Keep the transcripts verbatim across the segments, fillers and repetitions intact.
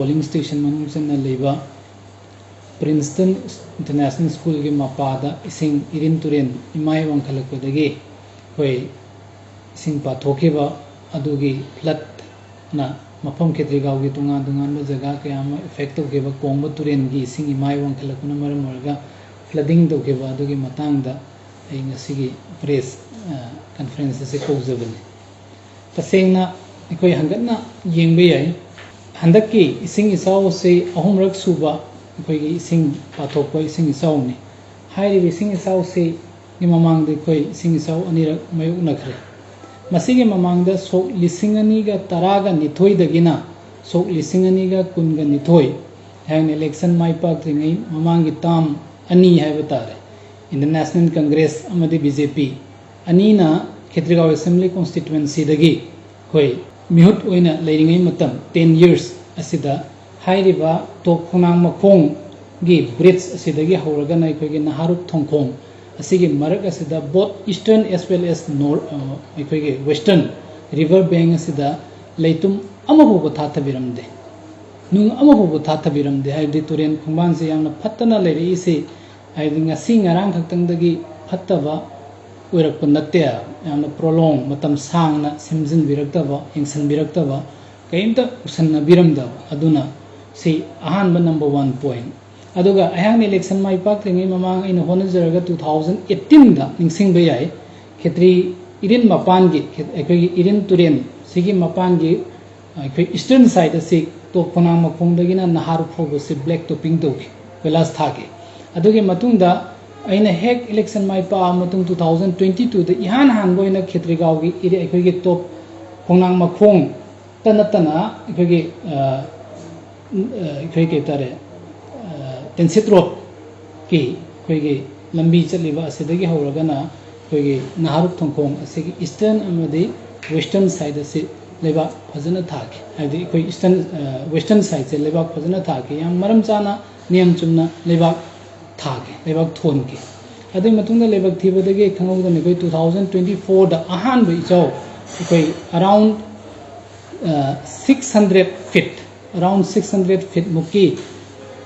Polling station ꯃꯅꯨꯡ ꯆꯟꯅ ꯂꯩꯕ Princeton international ꯁ꯭ꯀꯨꯜꯒꯤ ꯃꯄꯥꯗ ꯏꯁꯤꯡ ꯏꯔꯤꯟ ꯇꯨꯔꯦꯟ ꯏꯃꯥꯏ ꯋꯥꯡꯈꯠꯂꯛꯄꯗꯒꯤ ꯑꯩꯈꯣꯏ ꯏꯁꯤꯡ ꯄꯥꯊꯣꯛꯈꯤꯕ ꯑꯗꯨꯒꯤ ꯐ꯭ꯂꯠꯅ ꯃꯐꯝ ꯈꯦꯇ꯭ꯔꯤꯒꯥꯎꯒꯤ ꯇꯣꯉꯥꯟ ꯇꯣꯉꯥꯟꯕ ꯖꯒꯥ ꯀꯌꯥ ꯑꯃ ꯑꯦꯐꯦꯛ ꯇꯧꯈꯤꯕ, ꯀꯣꯡꯕ ꯇꯨꯔꯦꯟꯒꯤ ꯏꯁꯤꯡ ꯏꯃꯥꯏ ꯋꯥꯡꯈꯠꯂꯛꯄꯅ ꯃꯔꯝ ꯑꯣꯏꯔꯒ ꯐ꯭ꯂꯗꯤꯡ ꯇꯧꯈꯤꯕ ꯑꯗꯨꯒꯤ ꯃꯇꯥꯡꯗ ꯑꯩ ꯉꯁꯤꯒꯤ ꯄ꯭ꯔꯦꯁ ꯀꯟꯐꯔꯦꯟꯁ ꯑꯁꯤ ꯀꯧꯖꯕꯅꯤ꯫ ꯇꯁꯦꯡꯅ ꯑꯩꯈꯣꯏ ꯍꯟꯒꯠꯅ ꯌꯦꯡꯕ ꯌꯥꯏ꯫ ꯍꯟꯗꯛꯀꯤ ꯏꯁꯤꯡ ꯏꯆꯥꯎ ꯑꯁꯤ ꯑꯍꯨꯝꯔꯛ ꯁꯨꯕ ꯑꯩꯈꯣꯏꯒꯤ ꯏꯁꯤꯡ ꯄꯥꯊꯣꯛꯄ ꯏꯁꯤꯡ ꯏꯆꯥꯎꯅꯤ꯫ ꯍꯥꯏꯔꯤꯕ ꯏꯁꯤꯡ ꯏꯆꯥꯎꯁꯤꯒꯤ ꯃꯃꯥꯡꯗ ꯑꯩꯈꯣꯏ ꯏꯁꯤꯡ ꯏꯆꯥꯎ ꯑꯅꯤꯔꯛ ꯃꯥꯌꯣꯛꯅꯈ꯭ꯔꯦ꯫ ꯃꯁꯤꯒꯤ ꯃꯃꯥꯡꯗ ꯁꯣꯛ ꯂꯤꯁꯤꯡ ꯑꯅꯤꯒ ꯇꯔꯥꯒ ꯅꯤꯊꯣꯏꯗꯒꯤꯅ ꯁꯣꯛ ꯂꯤꯁꯤꯡ ꯑꯅꯤꯒ ꯀꯨꯟꯒ ꯅꯤꯊꯣꯏ, ꯑꯩꯍꯥꯛꯅ ꯏꯂꯦꯛꯁꯟ ꯃꯥꯏ ꯄꯥꯛꯇ꯭ꯔꯤꯉꯩ ꯃꯃꯥꯡꯒꯤ ꯇꯥꯝ ꯑꯅꯤ ꯍꯥꯏꯕ ꯇꯥꯔꯦ, ꯏꯟꯗꯤꯌꯟ ꯅꯦꯁꯅꯦꯜ ꯀꯪꯒ꯭ꯔꯦꯁ ꯑꯃꯗꯤ ꯕꯤ ꯖꯦ ꯄꯤ ꯑꯅꯤꯅ ꯈꯦꯇ꯭ꯔꯤꯒꯥꯎ ꯑꯦꯁꯦꯝꯕ꯭ꯂꯤ ꯀꯣꯟꯁꯇꯤꯇ꯭ꯋꯦꯟꯁꯤꯗꯒꯤ ꯑꯩꯈꯣꯏ ꯃꯤꯍꯨꯠ ꯑꯣꯏꯅ ꯂꯩꯔꯤꯉꯩ ꯃꯇꯝ, ꯇꯦꯟ ꯌꯔꯁ ꯑꯁꯤꯗ ꯍꯥꯏꯔꯤꯕ ꯇꯣꯞ ꯈꯣꯡꯅꯥꯡ ꯃꯈꯣꯡꯒꯤ ꯕ꯭ꯔꯤꯖ ꯑꯁꯤꯗꯒꯤ ꯍꯧꯔꯒꯅ ꯑꯩꯈꯣꯏꯒꯤ ꯅꯍꯥꯔꯨꯞ ꯊꯣꯡꯈꯣꯡ ꯑꯁꯤꯒꯤ ꯃꯔꯛ ꯑꯁꯤꯗ both eastern as well as north, ꯑ, ꯑꯩꯈꯣꯏꯒꯤ western river bank ꯑꯁꯤꯗ ꯂꯩꯇꯨꯝ ꯑꯃꯐꯥꯎꯕ ꯊꯥꯊꯕꯤꯔꯝꯗꯦ, ꯅꯨꯡ ꯑꯃꯐꯥꯎꯕ ꯊꯥꯊꯕꯤꯔꯝꯗꯦ꯫ ꯍꯥꯏꯕꯗꯤ ꯇꯨꯔꯦꯟ ꯈꯣꯡꯕꯥꯟꯁꯤ ꯌꯥꯝꯅ ꯐꯠꯇꯅ ꯂꯩꯔꯛꯏꯁꯤ, ꯍꯥꯏꯕꯗꯤ ꯉꯁꯤ ꯉꯔꯥꯡ ꯈꯛꯇꯪꯗꯒꯤ ꯐꯠꯇꯕ ꯑꯣꯏꯔꯛꯄ ꯅꯠꯇꯦ꯫ ꯌꯥꯝꯅ ꯄ꯭ꯔꯣꯂꯣꯡ, ꯃꯇꯝ ꯁꯥꯡꯅ ꯁꯦꯝꯖꯤꯟꯕꯤꯔꯛꯇꯕ, ꯌꯦꯡꯁꯤꯟꯕꯤꯔꯛꯇꯕ, ꯀꯔꯤꯝꯇ ꯎꯁꯟꯅꯕꯤꯔꯝꯗꯕ ꯑꯗꯨꯅ ꯁꯤ ꯑꯍꯥꯟꯕ number one point꯫ ꯑꯗꯨꯒ ꯑꯩꯍꯥꯛꯅ ꯏꯂꯦꯛꯁꯟ ꯃꯥꯏ ꯄꯥꯛꯇ꯭ꯔꯤꯉꯩ ꯃꯃꯥꯡ ꯑꯩꯅ ꯍꯣꯠꯅꯖꯔꯒ two thousand eighteenꯗ ꯅꯤꯡꯁꯤꯡꯕ ꯌꯥꯏ, ꯈꯦꯇ꯭ꯔꯤ ꯏꯔꯤꯟ ꯃꯄꯥꯟꯒꯤ, ꯑꯩꯈꯣꯏꯒꯤ ꯏꯔꯤꯟ ꯇꯨꯔꯦꯟ ꯁꯤꯒꯤ ꯃꯄꯥꯟꯒꯤ ꯑꯩꯈꯣꯏ eastern side ꯑꯁꯤ ꯇꯣꯞ ꯈꯣꯡꯅꯥꯡ ꯃꯈꯣꯡꯗꯒꯤꯅ ꯅꯍꯥꯔꯨꯞ ꯐꯥꯎꯕꯁꯤ black topping ꯇꯧꯈꯤ, ꯀꯣꯏꯂꯥꯁ ꯊꯥꯈꯤ꯫ ꯑꯗꯨꯒꯤ ꯃꯇꯨꯡꯗ ꯑꯩꯅ ꯍꯦꯛ ꯏꯂꯦꯛꯁꯟ ꯃꯥꯏ ꯄꯥꯛꯑ ꯃꯇꯨꯡ two thousand twenty twoꯗ ꯏꯍꯥꯟ ꯍꯥꯟꯕ ꯑꯣꯏꯅ ꯈꯦꯇ꯭ꯔꯤꯒꯥꯎꯒꯤ ꯏꯔꯤ-, ꯑꯩꯈꯣꯏꯒꯤ ꯇꯣꯞ ꯈꯣꯡꯅꯥꯡ ꯃꯈꯣꯡꯇ ꯅꯠꯇꯅ ꯑꯩꯈꯣꯏꯒꯤ, ꯑ, ꯑ, ꯑꯩꯈꯣꯏ ꯀꯩ ꯍꯥꯏꯇꯥꯔꯦ, ꯑ, ꯇꯦꯟꯁꯤꯠ ꯔꯣꯗꯀꯤ ꯑꯩꯈꯣꯏꯒꯤ ꯂꯝꯕꯤ ꯆꯠꯂꯤꯕ ꯑꯁꯤꯗꯒꯤ ꯍꯧꯔꯒꯅ ꯑꯩꯈꯣꯏꯒꯤ ꯅꯍꯥꯔꯨꯞ ꯊꯣꯡꯈꯣꯡ ꯑꯁꯤꯒꯤ eastern ꯑꯃꯗꯤ western side ꯑꯁꯤ ꯂꯩꯕꯥꯛ ꯐꯖꯅ ꯊꯥꯈꯤ꯫ ꯍꯥꯏꯕꯗꯤ ꯑꯩꯈꯣꯏ eastern, ꯑ, western sideꯁꯦ ꯂꯩꯕꯥꯛ ꯐꯖꯅ ꯊꯥꯈꯤ꯫ ꯌꯥꯝ ꯃꯔꯝ ꯆꯥꯅ, ꯅꯤꯌꯝ ꯆꯨꯝꯅ ꯂꯩꯕꯥꯛ ꯊꯥꯈꯤ, ꯂꯩꯕꯥꯛ ꯊꯣꯟꯈꯤ꯫ ꯑꯗꯨꯒꯤ ꯃꯇꯨꯡꯗ ꯂꯩꯕꯥꯛ ꯊꯤꯕꯗꯒꯤ ꯈꯪꯍꯧꯗꯅ ꯑꯩꯈꯣꯏ two thousand twenty fourꯗ ꯑꯍꯥꯟꯕ ꯏꯆꯥꯎ ꯑꯩꯈꯣꯏ around, ꯑ, six hundred feet around six hundred feet ꯃꯨꯛꯀꯤ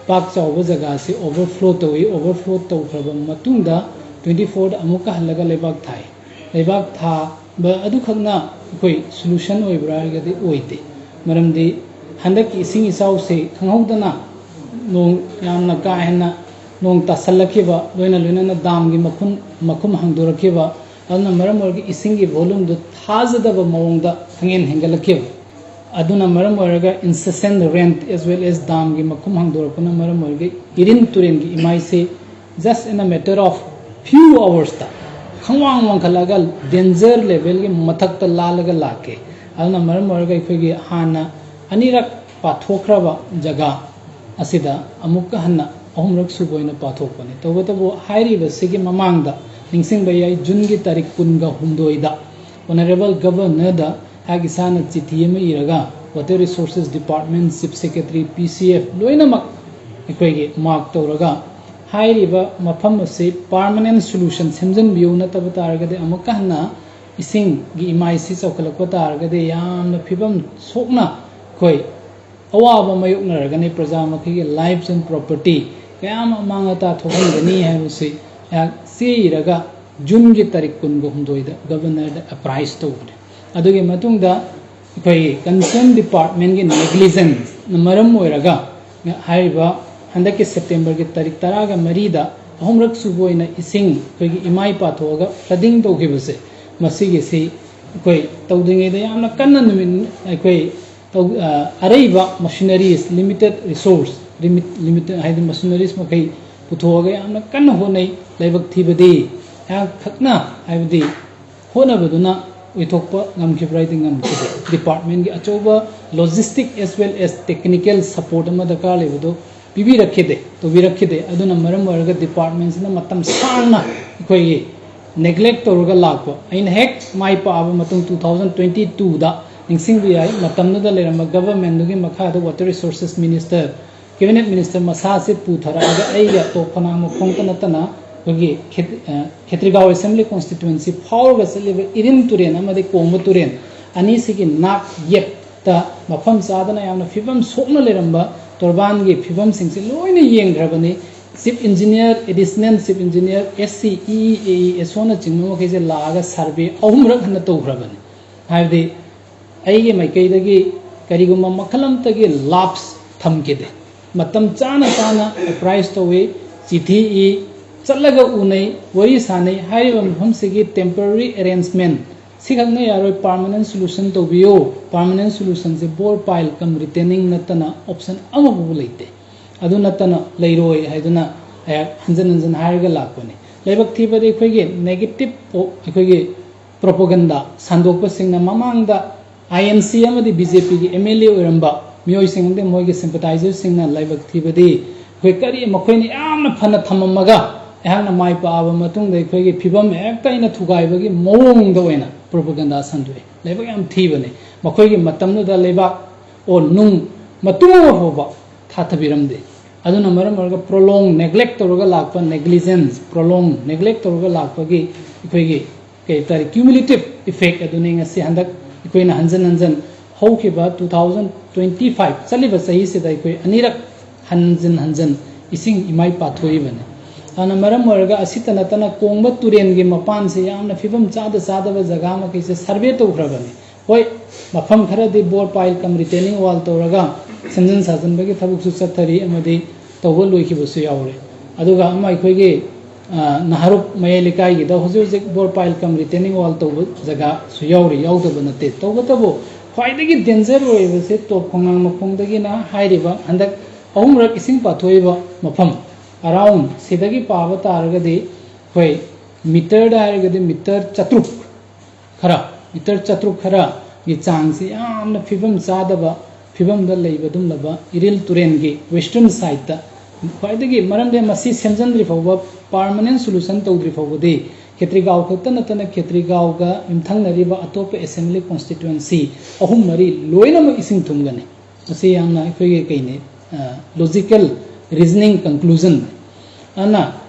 ꯄꯥꯛ ꯆꯥꯎꯕ ꯖꯒꯥꯁꯤ ꯑꯣꯚꯔꯐ꯭ꯂꯣ ꯇꯧꯏ꯫ ꯑꯣꯚꯔꯐ꯭ꯂꯣ ꯇꯧꯈ꯭ꯔꯕ ꯃꯇꯨꯡꯗ ꯇ꯭ꯋꯦꯟꯇꯤ ꯐꯣꯔꯗ ꯑꯃꯨꯛꯀ ꯍꯜꯂꯒ ꯂꯩꯕꯥꯛ ꯊꯥꯏ꯫ ꯂꯩꯕꯥꯛ ꯊꯥꯕ ꯑꯗꯨꯈꯛꯅ ꯑꯩꯈꯣꯏ ꯁꯣꯂꯨꯁꯟ ꯑꯣꯏꯕ꯭ꯔꯥ ꯍꯥꯏꯔꯒꯗꯤ ꯑꯣꯏꯗꯦ꯫ ꯃꯔꯝꯗꯤ ꯍꯟꯗꯛꯀꯤ ꯏꯁꯤꯡ ꯏꯆꯥꯎꯁꯦ ꯈꯪꯍꯧꯗꯅ ꯅꯣꯡ ꯌꯥꯝꯅ ꯀꯥ ꯍꯦꯟꯅ ꯅꯣꯡ ꯇꯥꯁꯜꯂꯛꯈꯤꯕ, ꯂꯣꯏꯅ ꯂꯣꯏꯅꯅ ꯗꯥꯝꯒꯤ ꯃꯈꯨꯝ ꯃꯈꯨꯝ ꯍꯥꯡꯗꯣꯔꯛꯈꯤꯕ, ꯑꯗꯨꯅ ꯃꯔꯝ ꯑꯣꯏꯔꯒ ꯏꯁꯤꯡꯒꯤ ꯚꯣꯂꯨꯝꯗꯨ ꯊꯥꯖꯗꯕ ꯃꯑꯣꯡꯗ ꯈꯪꯍꯦꯟ ꯍꯦꯟꯒꯠꯂꯛꯈꯤꯕ꯫ ꯑꯗꯨꯅ ꯃꯔꯝ ꯑꯣꯏꯔꯒ incessant rain as well as ꯗꯥꯝꯒꯤ ꯃꯈꯨꯝ ꯍꯥꯡꯗꯣꯔꯛꯄꯅ ꯃꯔꯝ ꯑꯣꯏꯔꯒ ꯏꯔꯤꯟ ꯇꯨꯔꯦꯜꯒꯤ ꯏꯃꯥꯏꯁꯦ just in a matter of few ꯑꯋꯥꯔꯁꯇ ꯈꯪꯋꯥꯡ ꯋꯥꯡꯈꯠꯂꯒ ꯗꯦꯟꯖꯔ ꯂꯦꯚꯦꯜꯒꯤ ꯃꯊꯛꯇ ꯂꯥꯜꯂꯒ ꯂꯥꯛꯀꯦ꯫ ꯑꯗꯨꯅ ꯃꯔꯝ ꯑꯣꯏꯔꯒ ꯑꯩꯈꯣꯏꯒꯤ ꯍꯥꯟꯅ ꯑꯅꯤꯔꯛ ꯄꯥꯊꯣꯛꯈ꯭ꯔꯕ ꯖꯒꯥ ꯑꯁꯤꯗ ꯑꯃꯨꯛꯀ ꯍꯟꯅ ꯑꯍꯨꯝꯔꯛ ꯁꯨꯕ ꯑꯣꯏꯅ ꯄꯥꯊꯣꯛꯄꯅꯤ꯫ ꯇꯧꯕꯇꯕꯨ ꯍꯥꯏꯔꯤꯕꯁꯤꯒꯤ ꯃꯃꯥꯡꯗ ꯅꯤꯡꯁꯤꯡꯕ ꯌꯥꯏ, ꯖꯨꯟꯒꯤ ꯇꯥꯔꯤꯛ ꯀꯨꯟꯒ ꯍꯨꯝꯗꯣꯏꯗ ꯑꯣꯅꯔꯦꯕꯜ ꯒꯕꯔꯅꯔꯗ ꯑꯩꯍꯥꯛ ꯏꯁꯥꯅ ꯆꯤꯊꯤ ꯑꯃ ꯏꯔꯒ ꯋꯥꯇꯔ ꯔꯤꯁꯣꯔꯁꯦꯁ department, chief secretary, P C F ꯂꯣꯏꯅꯃꯛ ꯑꯩꯈꯣꯏꯒꯤ ꯃꯥꯔꯛ ꯇꯧꯔꯒ ꯍꯥꯏꯔꯤꯕ ꯃꯐꯝ ꯑꯁꯤ ꯄꯥꯔꯃꯅꯦꯟ ꯁꯣꯂꯨꯁꯟ ꯁꯦꯝꯖꯤꯟꯕꯤꯌꯨ, ꯅꯠꯇꯕ ꯇꯥꯔꯒꯗꯤ ꯑꯃꯨꯛꯀ ꯍꯟꯅ ꯏꯁꯤꯡꯒꯤ ꯏꯃꯥꯏꯁꯤ ꯆꯥꯎꯈꯠꯂꯛꯄ ꯇꯥꯔꯒꯗꯤ ꯌꯥꯝꯅ ꯐꯤꯕꯝ ꯁꯣꯛꯅ ꯑꯩꯈꯣꯏ ꯑꯋꯥꯕ ꯃꯥꯌꯣꯛꯅꯔꯒꯅꯤ꯫ ꯄ꯭ꯔꯖꯥ ꯃꯈꯩꯒꯤ lives and property ꯀꯌꯥ ꯑꯃ ꯑꯃꯥꯡ ꯑꯇꯥ ꯊꯣꯛꯍꯟꯒꯅꯤ ꯍꯥꯏꯕꯁꯤ ꯑꯩꯍꯥꯛ ꯆꯦ ꯏꯔꯒ ꯖꯨꯟꯒꯤ ꯇꯥꯔꯤꯛ ꯀꯨꯟꯒ ꯍꯨꯝꯗꯣꯏꯗ ꯒꯕꯔꯅꯔꯗ ꯑꯦꯄ꯭ꯔꯥꯏꯁ ꯇꯧꯕꯅꯤ꯫ ꯑꯗꯨꯒꯤ ꯃꯇꯨꯡꯗ ꯑꯩꯈꯣꯏꯒꯤ ꯀꯟꯁꯔꯟ ꯗꯤꯄꯥꯔꯠꯃꯦꯟꯒꯤ ꯅꯦꯒ꯭ꯂꯤꯖꯦꯟꯁꯅ ꯃꯔꯝ ꯑꯣꯏꯔꯒ ꯍꯥꯏꯔꯤꯕ ꯍꯟꯗꯛꯀꯤ ꯁꯦꯞꯇꯦꯝꯕꯔꯒꯤ ꯇꯥꯔꯤꯛ ꯇꯔꯥꯒ ꯃꯔꯤꯗ ꯑꯍꯨꯝꯔꯛ ꯁꯨꯕ ꯑꯣꯏꯅ ꯏꯁꯤꯡ ꯑꯩꯈꯣꯏꯒꯤ ꯏꯃꯥꯏ ꯄꯥꯊꯣꯛꯑꯒ ꯐ꯭ꯂꯗꯤꯡ ꯇꯧꯈꯤꯕꯁꯦ, ꯃꯁꯤꯒꯤꯁꯤ ꯑꯩꯈꯣꯏ ꯇꯧꯗ꯭ꯔꯤꯉꯩꯗ ꯌꯥꯝꯅ ꯀꯟꯅ ꯅꯨꯃꯤꯠ ꯑꯩꯈꯣꯏ ꯇꯧ-, ꯑ, ꯑꯔꯩꯕ ꯃꯁꯤꯅꯔꯤꯁ, ꯂꯤꯃꯤꯇꯦꯠ ꯔꯤꯁꯣꯔꯁ, ꯂꯤꯃꯤꯠ, ꯂꯤꯃꯤꯇꯦꯠ ꯍꯥꯏꯗꯤ ꯃꯁꯤꯅꯔꯤꯁ ꯃꯈꯩ ꯄꯨꯊꯣꯛꯑꯒ ꯌꯥꯝꯅ ꯀꯟꯅ ꯍꯣꯠꯅꯩ꯫ ꯂꯥꯏꯕꯛ ꯊꯤꯕꯗꯤ ꯑꯩꯍꯥꯛꯈꯛꯅ ꯍꯥꯏꯕꯗꯤ ꯍꯣꯠꯅꯕꯗꯨꯅ ꯑꯣꯏꯊꯣꯛꯄ ꯉꯝꯈꯤꯕ꯭ꯔꯥ ꯍꯥꯏꯗꯤ ꯉꯝꯈꯤꯗꯦ꯫ ꯗꯤꯄꯥꯔꯠꯃꯦꯟꯒꯤ ꯑꯆꯧꯕ logistic as well as technical support ꯑꯃ ꯗꯔꯀꯥꯔ ꯂꯩꯕꯗꯨ ꯄꯤꯕꯤꯔꯛꯈꯤꯗꯦ, ꯇꯧꯕꯤꯔꯛꯈꯤꯗꯦ꯫ ꯑꯗꯨꯅ ꯃꯔꯝ ꯑꯣꯏꯔꯒ ꯗꯤꯄꯥꯔꯠꯃꯦꯟꯁꯤꯅ ꯃꯇꯝ ꯁꯥꯡꯅ ꯑꯩꯈꯣꯏꯒꯤ ꯅꯦꯒ꯭ꯂꯦꯛ ꯇꯧꯔꯒ ꯂꯥꯛꯄ꯫ ꯑꯩꯅ ꯍꯦꯛ ꯃꯥꯏ ꯄꯥꯛꯑꯕ ꯃꯇꯨꯡ two thousand twenty twoꯗ ꯅꯤꯡꯁꯤꯡꯕ ꯌꯥꯏ, ꯃꯇꯝꯗꯨꯗ ꯂꯩꯔꯝꯕ ꯒꯕꯔꯃꯦꯟꯗꯨꯒꯤ ꯃꯈꯥꯗ water resources minister, cabinet minister ꯃꯁꯥꯁꯦ ꯄꯨꯊꯔꯛꯑꯒ ꯑꯩꯒ ꯇꯣꯞ ꯈꯣꯡꯅꯥꯡ ꯃꯈꯣꯡꯇ ꯅꯠꯇꯅ ꯑꯩꯈꯣꯏꯒꯤ ꯈꯦꯠ-, ꯑ, ꯈꯦꯇ꯭ꯔꯤꯒꯥꯎ ꯑꯦꯁꯦꯝꯕ꯭ꯂꯤ ꯀꯣꯟꯁꯇꯤꯇ꯭ꯋꯦꯟꯁꯤ ꯐꯥꯎꯔꯒ ꯆꯠꯂꯤꯕ ꯏꯔꯤꯟ ꯇꯨꯔꯦꯜ ꯑꯃꯗꯤ ꯀꯣꯡꯕ ꯇꯨꯔꯦꯜ ꯑꯅꯤꯁꯤꯒꯤ ꯅꯥꯛ ꯌꯦꯠ ꯇ ꯃꯐꯝ ꯆꯥꯗꯅ ꯌꯥꯝꯅ ꯐꯤꯕꯝ ꯁꯣꯛꯅ ꯂꯩꯔꯝꯕ ꯇꯣꯔꯕꯥꯟꯒꯤ ꯐꯤꯕꯝꯁꯤꯡꯁꯦ ꯂꯣꯏꯅ ꯌꯦꯡꯈ꯭ꯔꯕꯅꯤ꯫ Chief Engineer, Additional Chief Engineer, S C, E E, A E, S O ꯅꯆꯤꯡꯕ ꯃꯈꯩꯁꯦ ꯂꯥꯛꯑꯒ ꯁꯔꯚꯦ ꯑꯍꯨꯝꯔꯛ ꯍꯟꯅ ꯇꯧꯈ꯭ꯔꯕꯅꯤ꯫ ꯍꯥꯏꯕꯗꯤ ꯑꯩꯒꯤ ꯃꯥꯏꯀꯩꯗꯒꯤ ꯀꯔꯤꯒꯨꯝꯕ ꯃꯈꯜ ꯑꯃꯠꯇꯒꯤ ꯂꯥꯞꯁ ꯊꯝꯈꯤꯗꯦ꯫ ꯃꯇꯝ ꯆꯥꯅ ꯆꯥꯅ ꯑꯦꯄ꯭ꯔꯥꯏꯁ ꯇꯧꯏ, ꯆꯤꯊꯤ ꯏ, ꯆꯠꯂꯒ ꯎꯅꯩ, ꯋꯥꯔꯤ ꯁꯥꯟꯅꯩ꯫ ꯍꯥꯏꯔꯤꯕ ꯃꯐꯝꯁꯤꯒꯤ temporary arrangement ꯁꯤꯈꯛꯅ ꯌꯥꯔꯣꯏ, permanent solution ꯇꯧꯕꯤꯌꯨ꯫ Permanent solutionꯁꯦ bore pile cum retaining ꯅꯠꯇꯅ option ꯑꯃꯐꯥꯎꯕ ꯂꯩꯇꯦ꯫ ꯑꯗꯨ ꯅꯠꯇꯅ ꯂꯩꯔꯣꯏ ꯍꯥꯏꯗꯨꯅ ꯑꯩꯍꯥꯛ ꯍꯟꯖꯤꯟ ꯍꯟꯖꯤꯟ ꯍꯥꯏꯔꯒ ꯂꯥꯛꯄꯅꯤ꯫ ꯂꯥꯏꯕꯛ ꯊꯤꯕꯗꯤ ꯑꯩꯈꯣꯏꯒꯤ negative ꯑꯩꯈꯣꯏꯒꯤ propaganda ꯁꯟꯗꯣꯛꯄꯁꯤꯡꯅ ꯃꯃꯥꯡꯗ I N C ꯑꯃꯗꯤ B J Pꯒꯤ M L A ꯑꯣꯏꯔꯝꯕ ꯃꯤꯑꯣꯏꯁꯤꯡ ꯑꯃꯗꯤ ꯃꯣꯏꯒꯤ sympathizerꯁꯤꯡꯅ ꯂꯥꯏꯕꯛ ꯊꯤꯕꯗꯤ ꯑꯩꯈꯣꯏ ꯀꯔꯤ ꯃꯈꯣꯏꯅ ꯌꯥꯝꯅ ꯐꯅ ꯊꯝꯃꯝꯃꯒ ꯑꯩꯍꯥꯛꯅ ꯃꯥꯏ ꯄꯥꯛꯑꯕ ꯃꯇꯨꯡꯗ ꯑꯩꯈꯣꯏꯒꯤ ꯐꯤꯕꯝ ꯍꯦꯛꯇ ꯑꯩꯅ ꯊꯨꯒꯥꯏꯕꯒꯤ ꯃꯑꯣꯡꯗ ꯑꯣꯏꯅ propaganda ꯁꯟꯗꯣꯛꯑꯦ꯫ ꯂꯥꯏꯕꯛ ꯌꯥꯝ ꯊꯤꯕꯅꯤ꯫ ꯃꯈꯣꯏꯒꯤ ꯃꯇꯝꯗꯨꯗ ꯂꯩꯕꯥꯛ ꯑꯣ ꯅꯨꯡ ꯃꯇꯨꯝ ꯑꯃ ꯐꯥꯎꯕ ꯊꯥꯊꯕꯤꯔꯝꯗꯦ꯫ ꯑꯗꯨꯅ ꯃꯔꯝ ꯑꯣꯏꯔꯒ prolong neglect ꯇꯧꯔꯒ ꯂꯥꯛꯄ negligence, prolong neglect ꯇꯧꯔꯒ ꯂꯥꯛꯄꯒꯤ ꯑꯩꯈꯣꯏꯒꯤ ꯀꯩ ꯍꯥꯏꯇꯥꯔꯦ cumulative effect ꯑꯗꯨꯅꯤ ꯉꯁꯤ ꯍꯟꯗꯛ ꯑꯩꯈꯣꯏꯅ ꯍꯟꯖꯤꯟ ꯍꯟꯖꯤꯟ ꯍꯧꯈꯤꯕ two thousand twenty five ꯆꯠꯂꯤꯕ ꯆꯍꯤꯁꯤꯗ ꯑꯩꯈꯣꯏ ꯑꯅꯤꯔꯛ ꯍꯟꯖꯤꯟ ꯍꯟꯖꯤꯟ ꯏꯁꯤꯡ ꯏꯃꯥꯏ ꯄꯥꯊꯣꯛꯏꯕꯅꯤ꯫ ꯑꯗꯨꯅ ꯃꯔꯝ ꯑꯣꯏꯔꯒ ꯑꯁꯤꯇ ꯅꯠꯇꯅ ꯀꯣꯡꯕ ꯇꯨꯔꯦꯜꯒꯤ ꯃꯄꯥꯟꯁꯦ ꯌꯥꯝꯅ ꯐꯤꯕꯝ ꯆꯥꯗ ꯆꯥꯗꯕ ꯖꯒꯥ ꯃꯈꯩꯁꯦ ꯁꯔꯚꯦ ꯇꯧꯈ꯭ꯔꯕꯅꯤ꯫ ꯍꯣꯏ, ꯃꯐꯝ ꯈꯔꯗꯤ bore pile cum retaining wall ꯇꯧꯔꯒ ꯁꯦꯝꯖꯤꯟ ꯁꯥꯖꯤꯟꯕꯒꯤ ꯊꯕꯛꯁꯨ ꯆꯠꯊꯔꯤ ꯑꯃꯗꯤ ꯇꯧꯕ ꯂꯣꯏꯈꯤꯕꯁꯨ ꯌꯥꯎꯔꯦ꯫ ꯑꯗꯨꯒ ꯑꯃ ꯑꯩꯈꯣꯏꯒꯤ ꯅꯍꯥꯔꯨꯞ ꯃꯌꯥꯏ ꯂꯩꯀꯥꯏꯒꯤꯗ ꯍꯧꯖꯤꯛ ꯍꯧꯖꯤꯛ bore pile cum retaining wall ꯇꯧꯕ ꯖꯒꯥꯁꯨ ꯌꯥꯎꯔꯤ, ꯌꯥꯎꯗꯕ ꯅꯠꯇꯦ꯫ ꯇꯧꯕꯇꯕꯨ ꯈ꯭ꯋꯥꯏꯗꯒꯤ danger ꯑꯣꯏꯔꯤꯕꯁꯦ ꯇꯣꯞ ꯈꯣꯡꯅꯥꯡ ꯃꯈꯣꯡꯗꯒꯤꯅ ꯍꯥꯏꯔꯤꯕ ꯍꯟꯗꯛ ꯑꯍꯨꯝꯔꯛ ꯏꯁꯤꯡ ꯄꯥꯊꯣꯛꯏꯕ ꯃꯐꯝ, around ꯁꯤꯗꯒꯤ ꯄꯥꯕ ꯇꯥꯔꯒꯗꯤ ꯑꯩꯈꯣꯏ meterꯗ ꯍꯥꯏꯔꯒꯗꯤ meter ꯆꯥꯇ꯭ꯔꯨꯛ ꯈꯔ, meter ꯆꯥꯇ꯭ꯔꯨꯛ ꯈꯔꯒꯤ ꯆꯥꯡꯁꯤ ꯌꯥꯝꯅ ꯐꯤꯕꯝ ꯆꯥꯗꯕ ꯐꯤꯕꯝꯗ ꯂꯩꯕ ꯑꯗꯨꯒꯨꯝꯂꯕ ꯏꯔꯤꯜ ꯇꯨꯔꯦꯜꯒꯤ western sideꯇ ꯈ꯭ꯋꯥꯏꯗꯒꯤ, ꯃꯔꯝꯗꯤ ꯃꯁꯤ ꯁꯦꯝꯖꯤꯟꯗ꯭ꯔꯤ ꯐꯥꯎꯕ, permanent solution ꯇꯧꯗ꯭ꯔꯤ ꯐꯥꯎꯕꯗꯤ ꯈꯦꯇ꯭ꯔꯤꯒꯥꯎ ꯈꯛꯇ ꯅꯠꯇꯅ ꯈꯦꯇ꯭ꯔꯤꯒꯥꯎꯒ ꯌꯨꯝꯊꯪꯅꯔꯤꯕ ꯑꯇꯣꯞꯄ assembly constituency ꯑꯍꯨꯝ ꯃꯔꯤ ꯂꯣꯏꯅꯃꯛ ꯏꯁꯤꯡ ꯊꯨꯝꯒꯅꯤ꯫ ꯃꯁꯤ ꯌꯥꯝꯅ ꯑꯩꯈꯣꯏꯒꯤ ꯀꯩꯅꯤ, logical reasoning conclusion꯫ ꯑꯗꯨꯅ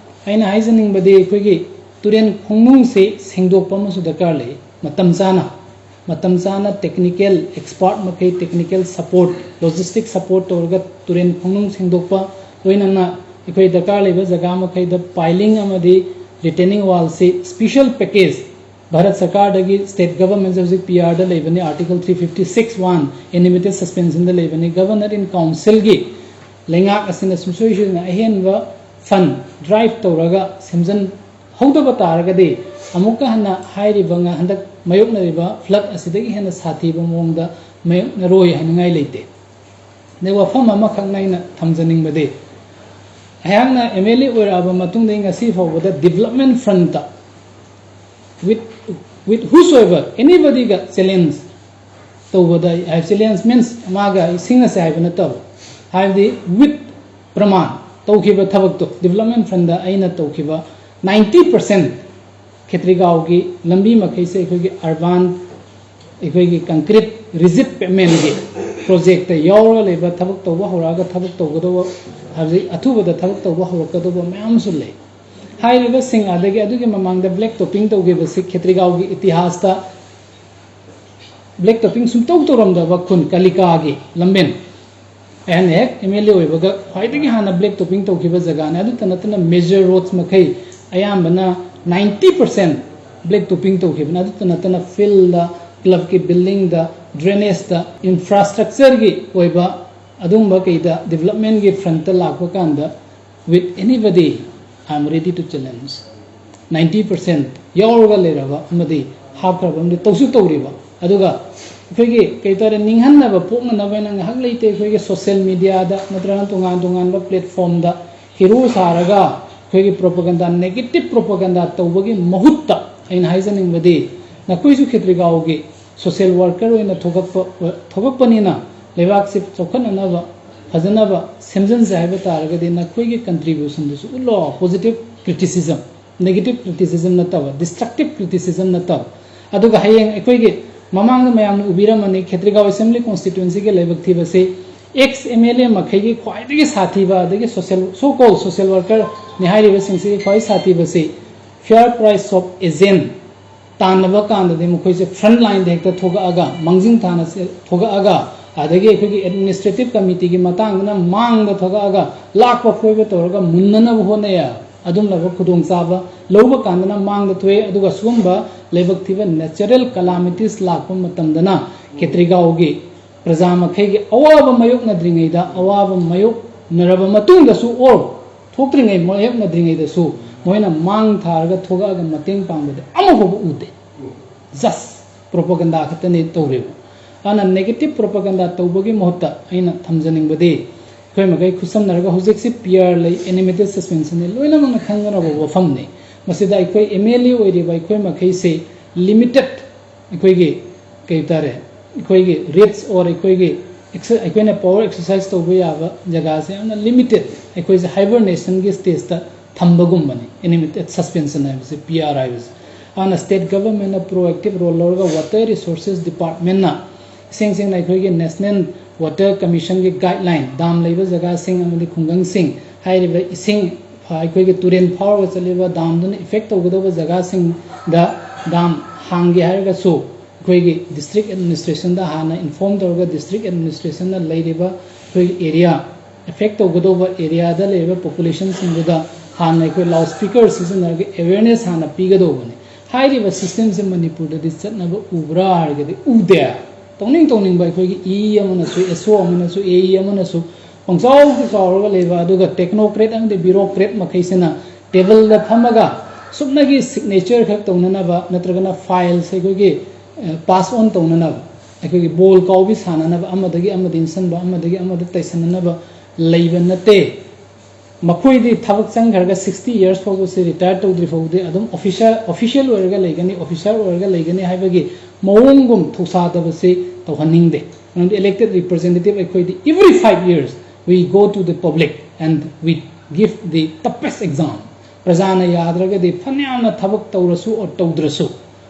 ꯑꯩꯅ ꯍꯥꯏꯖꯅꯤꯡꯕꯗꯤ ꯑꯩꯈꯣꯏꯒꯤ ꯇꯨꯔꯦꯟ ꯈꯣꯡꯅꯨꯡꯁꯤ ꯁꯦꯡꯗꯣꯛꯄ ꯑꯃꯁꯨ ꯗꯔꯀꯥꯔ ꯂꯩ꯫ ꯃꯇꯝ ꯆꯥꯅ ꯃꯇꯝ ꯆꯥꯅ technical expert ꯃꯈꯩ technical support, logistic support ꯇꯧꯔꯒ ꯇꯨꯔꯦꯟ ꯈꯣꯡꯅꯨꯡ ꯁꯦꯡꯗꯣꯛꯄ, ꯂꯣꯏꯅꯅ ꯑꯩꯈꯣꯏ ꯗꯔꯀꯥꯔ ꯂꯩꯕ ꯖꯒꯥ ꯃꯈꯩꯗ piling ꯑꯃꯗꯤ retaining wallꯁꯤ special package Bharat ꯁꯔꯀꯥꯔꯗꯒꯤ state governmentꯁꯦ ꯍꯧꯖꯤꯛ P R ꯗ ꯂꯩꯕꯅꯤ, Article three fifty six one unanimous suspensionꯗ ꯂꯩꯕꯅꯤ꯫ Governor in councilꯒꯤ ꯂꯩꯉꯥꯛ ꯑꯁꯤꯅ ꯁꯨꯡꯁꯣꯏ ꯁꯣꯏꯗꯅ ꯑꯍꯦꯟꯕ fund drive ꯇꯧꯔꯒ ꯁꯦꯝꯖꯤꯟ ꯍꯧꯗꯕ ꯇꯥꯔꯒꯗꯤ ꯑꯃꯨꯛꯀ ꯍꯟꯅ ꯍꯥꯏꯔꯤꯕ ꯉ-, ꯍꯟꯗꯛ ꯃꯥꯌꯣꯛꯅꯔꯤꯕ flood ꯑꯁꯤꯗꯒꯤ ꯍꯦꯟꯅ ꯁꯥꯊꯤꯕ ꯃꯑꯣꯡꯗ ꯃꯥꯌꯣꯛꯅꯔꯣꯏ ꯍꯥꯏꯅꯤꯡꯉꯥꯏ ꯂꯩꯇꯦ꯫ ꯑꯗꯩ ꯋꯥꯐꯝ ꯑꯃꯈꯛꯅ ꯑꯩꯅ ꯊꯝꯖꯅꯤꯡꯕꯗꯤ, ꯑꯩꯍꯥꯛꯅ M L A ꯑꯣꯏꯔꯛꯑꯕ ꯃꯇꯨꯡꯗꯒꯤ ꯉꯁꯤ ꯐꯥꯎꯕꯗ development frontꯇ with, with whosoever, anybodyꯒ challenge ꯇꯧꯕꯗ, ꯍꯥꯏ, challenge means ꯃꯥꯒ ꯁꯤꯡꯅꯁꯦ ꯍꯥꯏꯕ ꯅꯠꯇꯕ, ꯍꯥꯏꯕꯗꯤ with ꯄ꯭ꯔꯃꯥꯟ ꯇꯧꯈꯤꯕ ꯊꯕꯛꯇꯣ, development frontꯗ ꯑꯩꯅ ꯇꯧꯈꯤꯕ ninety percent ꯈꯦꯇ꯭ꯔꯤꯒꯥꯎꯒꯤ ꯂꯝꯕꯤ ꯃꯈꯩꯁꯦ ꯑꯩꯈꯣꯏꯒꯤ urban, ꯑꯩꯈꯣꯏꯒꯤ concrete rigid pavementꯀꯤ projectꯇ ꯌꯥꯎꯔꯒ ꯂꯩꯕ, ꯊꯕꯛ ꯇꯧꯕ ꯍꯧꯔꯛꯑꯒ ꯊꯕꯛ ꯇꯧꯒꯗꯧꯕ, ꯍꯧꯖꯤꯛ ꯑꯊꯨꯕꯗ ꯊꯕꯛ ꯇꯧꯕ ꯍꯧꯔꯛꯀꯗꯧꯕ ꯃꯌꯥꯝ ꯑꯃꯁꯨ ꯂꯩ꯫ ꯍꯥꯏꯔꯤꯕꯁꯤꯡ ꯑꯗꯒꯤ ꯑꯗꯨꯒꯤ ꯃꯃꯥꯡꯗ black topping ꯇꯧꯈꯤꯕꯁꯤ ꯈꯦꯇ꯭ꯔꯤꯒꯥꯎꯒꯤ ꯏꯇꯤꯍꯥꯁꯇ black topping ꯁꯨꯡꯇꯧ ꯇꯧꯔꯝꯗꯕ ꯈꯨꯟ ꯀꯥꯂꯤꯀꯥꯒꯤ ꯂꯝꯕꯦꯟ, ꯑꯩꯅ ꯍꯦꯛ M L A ꯑꯣꯏꯕꯒ ꯈ꯭ꯋꯥꯏꯗꯒꯤ ꯍꯥꯟꯅ black topping ꯇꯧꯈꯤꯕ ꯖꯒꯥꯅꯤ꯫ ꯑꯗꯨꯇ ꯅꯠꯇꯅ major roads ꯃꯈꯩ ꯑꯌꯥꯝꯕꯅ ninety percent black topping ꯇꯧꯈꯤꯕꯅꯤ꯫ ꯑꯗꯨꯇ ꯅꯠꯇꯅ fieldꯗ, clubꯀꯤ buildingꯗ, drainageꯇ, infrastructureꯒꯤ ꯑꯣꯏꯕ ꯑꯗꯨꯒꯨꯝꯕ ꯀꯩꯗ developmentꯀꯤ frontꯇ ꯂꯥꯛꯄ ꯀꯥꯟꯗ, with anybody, I am ready to challenge꯫ Ninety percent ꯌꯥꯎꯔꯒ ꯂꯩꯔꯕ ꯑꯃꯗꯤ ꯍꯥꯞꯈ꯭ꯔꯕ ꯑꯃꯗꯤ ꯇꯧꯁꯨ ꯇꯧꯔꯤꯕ꯫ ꯑꯗꯨꯒ ꯑꯩꯈꯣꯏꯒꯤ ꯀꯩ ꯍꯥꯏꯇꯥꯔꯦ, ꯅꯤꯡꯍꯟꯅꯕ ꯄꯣꯛꯅꯅꯕ ꯍꯥꯏꯅ ꯉꯥꯏꯍꯥꯛ ꯂꯩꯇꯦ, ꯑꯩꯈꯣꯏꯒꯤ social mediaꯗ ꯅꯠꯇ꯭ꯔꯒꯅ ꯇꯣꯉꯥꯟ ꯇꯣꯉꯥꯟꯕ platformꯗ hero ꯁꯥꯔꯒ ꯑꯩꯈꯣꯏꯒꯤ propaganda, negative propaganda ꯇꯧꯕꯒꯤ ꯃꯍꯨꯠꯇ ꯑꯩꯅ ꯍꯥꯏꯖꯅꯤꯡꯕꯗꯤ, ꯅꯈꯣꯏꯁꯨ ꯈꯦꯇ꯭ꯔꯤꯒꯥꯎꯒꯤ social worker ꯑꯣꯏꯅ ꯊꯣꯛꯂꯛꯄ, ꯊꯣꯛꯂꯛꯄꯅꯤꯅ ꯂꯩꯕꯥꯛꯁꯤ ꯆꯥꯎꯈꯠꯅꯅꯕ, ꯐꯖꯅꯕ ꯁꯦꯝꯖꯤꯟꯁꯦ ꯍꯥꯏꯕ ꯇꯥꯔꯒꯗꯤ ꯅꯈꯣꯏꯒꯤ contributionꯗꯨꯁꯨ ꯎꯠꯂꯣ꯫ Positive criticism, negative criticism ꯅꯠꯇꯕ, destructive criticism ꯅꯠꯇꯕ꯫ ꯑꯗꯨꯒ ꯍꯌꯦꯡ ꯑꯩꯈꯣꯏꯒꯤ ꯃꯃꯥꯡꯗ ꯃꯌꯥꯝꯅ ꯎꯕꯤꯔꯝꯃꯅꯤ, ꯈꯦꯇ꯭ꯔꯤꯒꯥꯎ Assembly Constituencyꯒꯤ ꯂꯥꯏꯕꯛ ꯊꯤꯕꯁꯤ ex M L A ꯃꯈꯩꯒꯤ ꯈ꯭ꯋꯥꯏꯗꯒꯤ ꯁꯥꯊꯤꯕ, ꯑꯗꯒꯤ social, so called social workerꯅꯤ ꯍꯥꯏꯔꯤꯕꯁꯤꯡꯁꯤꯒꯤ ꯈ꯭ꯋꯥꯏ ꯁꯥꯊꯤꯕꯁꯤ fair price of agent ꯇꯥꯟꯅꯕ ꯀꯥꯟꯗꯗꯤ ꯃꯈꯣꯏꯁꯦ front lineꯗ ꯍꯦꯛꯇ ꯊꯣꯛꯂꯛꯑꯒ, ꯃꯥꯡꯖꯤꯟ ꯊꯥꯅ ꯊꯣꯛꯂꯛꯑꯒ, ꯑꯗꯒꯤ ꯑꯩꯈꯣꯏꯒꯤ administrative committeeꯒꯤ ꯃꯇꯥꯡꯗꯅ ꯃꯥꯡꯗ ꯊꯣꯛꯂꯛꯑꯒ, ꯂꯥꯛꯄ ꯐꯣꯏꯕ ꯇꯧꯔꯒ ꯃꯨꯟꯅꯅꯕ ꯍꯣꯠꯅꯩ꯫ ꯑꯗꯨꯝꯂꯕ ꯈꯨꯗꯣꯡꯆꯥꯕ ꯂꯧꯕ ꯀꯥꯟꯗꯅ ꯃꯥꯡꯗ ꯊꯣꯛꯑꯦ, ꯑꯗꯨꯒ ꯁꯤꯒꯨꯝꯕ ꯂꯥꯏꯕꯛ ꯊꯤꯕ natural calamities ꯂꯥꯛꯄ ꯃꯇꯝꯗꯅ ꯈꯦꯇ꯭ꯔꯤꯒꯥꯎꯒꯤ ꯄ꯭ꯔꯖꯥ ꯃꯈꯩꯒꯤ ꯑꯋꯥꯕ ꯃꯥꯌꯣꯛꯅꯗ꯭ꯔꯤꯉꯩꯗ, ꯑꯋꯥꯕ ꯃꯥꯌꯣꯛꯅꯔꯕ ꯃꯇꯨꯡꯗꯁꯨ, or ꯊꯣꯛꯇ꯭ꯔꯤꯉꯩ ꯃꯥꯌꯣꯛꯅꯗ꯭ꯔꯤꯉꯩꯗꯁꯨ ꯃꯣꯏꯅ ꯃꯥꯡ ꯊꯥꯔꯒ ꯊꯣꯛꯂꯛꯑꯒ ꯃꯇꯦꯡ ꯄꯥꯡꯕꯗꯤ ꯑꯃꯐꯥꯎꯕ ꯎꯗꯦ꯫ Just propaganda ꯈꯛꯇꯅꯤ ꯇꯧꯔꯤꯕ꯫ ꯑꯗꯨꯅ negative propaganda ꯇꯧꯕꯒꯤ ꯃꯍꯨꯠꯇ ꯑꯩꯅ ꯊꯝꯖꯅꯤꯡꯕꯗꯤ, ꯑꯩꯈꯣꯏ ꯃꯈꯩ ꯈꯨꯠꯁꯝꯅꯔꯒ ꯍꯧꯖꯤꯛꯁꯤ P R ꯂꯩ, animated suspension ꯅꯤ, ꯂꯣꯏꯅꯃꯛꯅ ꯈꯪꯅꯔꯕ ꯋꯥꯐꯝꯅꯤ꯫ ꯃꯁꯤꯗ ꯑꯩꯈꯣꯏ M L A ꯑꯣꯏꯔꯤꯕ ꯑꯩꯈꯣꯏ ꯃꯈꯩꯁꯤ limited, ꯑꯩꯈꯣꯏꯒꯤ ꯀꯩ ꯍꯥꯏꯇꯥꯔꯦ, ꯑꯩꯈꯣꯏꯒꯤ rights or ꯑꯩꯈꯣꯏꯒꯤ exer-, ꯑꯩꯈꯣꯏꯅ power exercise ꯇꯧꯕ ꯌꯥꯕ ꯖꯒꯥꯁꯦ ꯌꯥꯝꯅ limited, ꯑꯩꯈꯣꯏꯁꯦ hibernationꯒꯤ stageꯇ ꯊꯝꯕꯒꯨꯝꯕꯅꯤ animated suspension ꯍꯥꯏꯕꯁꯦ, P R ꯍꯥꯏꯕꯁꯦ꯫ ꯑꯗꯨꯅ state governmentꯅ proactive role ꯂꯧꯔꯒ water resources departmentꯅ, ꯏꯁꯦꯡ ꯁꯦꯡꯅ ꯑꯩꯈꯣꯏꯒꯤ National Water Commissionꯒꯤ guideline, dam ꯂꯩꯕ ꯖꯒꯥꯁꯤꯡ ꯑꯃꯗꯤ ꯈꯨꯡꯒꯪꯁꯤꯡ, ꯍꯥꯏꯔꯤꯕ ꯏꯁꯤꯡ, ꯑꯩꯈꯣꯏꯒꯤ ꯇꯨꯔꯦꯜ ꯐꯥꯎꯔꯒ ꯆꯠꯂꯤꯕ damꯗꯨꯅ effect ꯇꯧꯒꯗꯧꯕ ꯖꯒꯥꯁꯤꯡꯗ dam ꯍꯥꯡꯒꯦ ꯍꯥꯏꯔꯒꯁꯨ, ꯑꯩꯈꯣꯏꯒꯤ district administrationꯗ ꯍꯥꯟꯅ inform ꯇꯧꯔꯒ, district administrationꯅ ꯂꯩꯔꯤꯕ ꯑꯩꯈꯣꯏꯒꯤ area, effect ꯇꯧꯒꯗꯧꯕ areaꯗ ꯂꯩꯔꯤꯕ populationꯁꯤꯡꯗꯨꯗ ꯍꯥꯟꯅ ꯑꯩꯈꯣꯏ loudspeaker ꯁꯤꯖꯤꯟꯅꯔꯒ awareness ꯍꯥꯟꯅ ꯄꯤꯒꯗꯧꯕꯅꯤ꯫ ꯍꯥꯏꯔꯤꯕ systemꯁꯦ ꯃꯅꯤꯄꯨꯔꯗꯗꯤ ꯆꯠꯅꯕ ꯎꯕ꯭ꯔꯥ ꯍꯥꯏꯔꯒꯗꯤ ꯎꯗꯦ꯫ ꯇꯧꯅꯤꯡ ꯇꯧꯅꯤꯡꯕ ꯑꯩꯈꯣꯏꯒꯤ E ꯑꯃꯅꯁꯨ, S O ꯑꯃꯅꯁꯨ, A E ꯑꯃꯅꯁꯨ ꯄꯪꯆꯥꯎꯗ ꯆꯥꯎꯔꯒ ꯂꯩꯕ, ꯑꯗꯨꯒ technocrat ꯑꯃꯗꯤ bureaucrat ꯃꯈꯩꯁꯤꯅ tableꯗ ꯐꯝꯃꯒ ꯁꯨꯞꯅꯒꯤ signature ꯈꯛ ꯇꯧꯅꯅꯕ ꯅꯠꯇ꯭ꯔꯒꯅ files ꯑꯩꯈꯣꯏꯒꯤ, ꯑ, pass on ꯇꯧꯅꯅꯕ, ꯑꯩꯈꯣꯏꯒꯤ ball ꯀꯥꯎꯕꯤ ꯁꯥꯟꯅꯅꯕ, ꯑꯃꯗꯒꯤ ꯑꯃꯗ ꯏꯟꯁꯤꯟꯕ, ꯑꯃꯗꯒꯤ ꯑꯃꯗ ꯇꯩꯁꯟꯅꯅꯕ ꯂꯩꯕ ꯅꯠꯇꯦ꯫ ꯃꯈꯣꯏꯗꯤ ꯊꯕꯛ ꯆꯪꯈ꯭ꯔꯒ sixty years ꯐꯥꯎꯕꯁꯤ retire ꯇꯧꯗ꯭ꯔꯤ ꯐꯥꯎꯗꯤ ꯑꯗꯨꯝ officer, official ꯑꯣꯏꯔꯒ ꯂꯩꯒꯅꯤ, officer ꯑꯣꯏꯔꯒ ꯂꯩꯒꯅꯤ ꯍꯥꯏꯕꯒꯤ ꯃꯑꯣꯡꯒꯨꯝ ꯊꯧꯁꯥꯗꯕꯁꯤ ꯇꯧꯍꯟꯅꯤꯡꯗꯦ꯫ ꯃꯔꯝꯗꯤ elected representative ꯑꯩꯈꯣꯏꯗꯤ every five years we go to the public and we give the toughest exam. ꯄ꯭ꯔꯖꯥꯅ ꯌꯥꯗ꯭ꯔꯒꯗꯤ ꯐꯅꯌꯥꯝꯅ ꯊꯕꯛ ꯇꯧꯔꯁꯨ or ꯇꯧꯗ꯭ꯔꯁꯨ,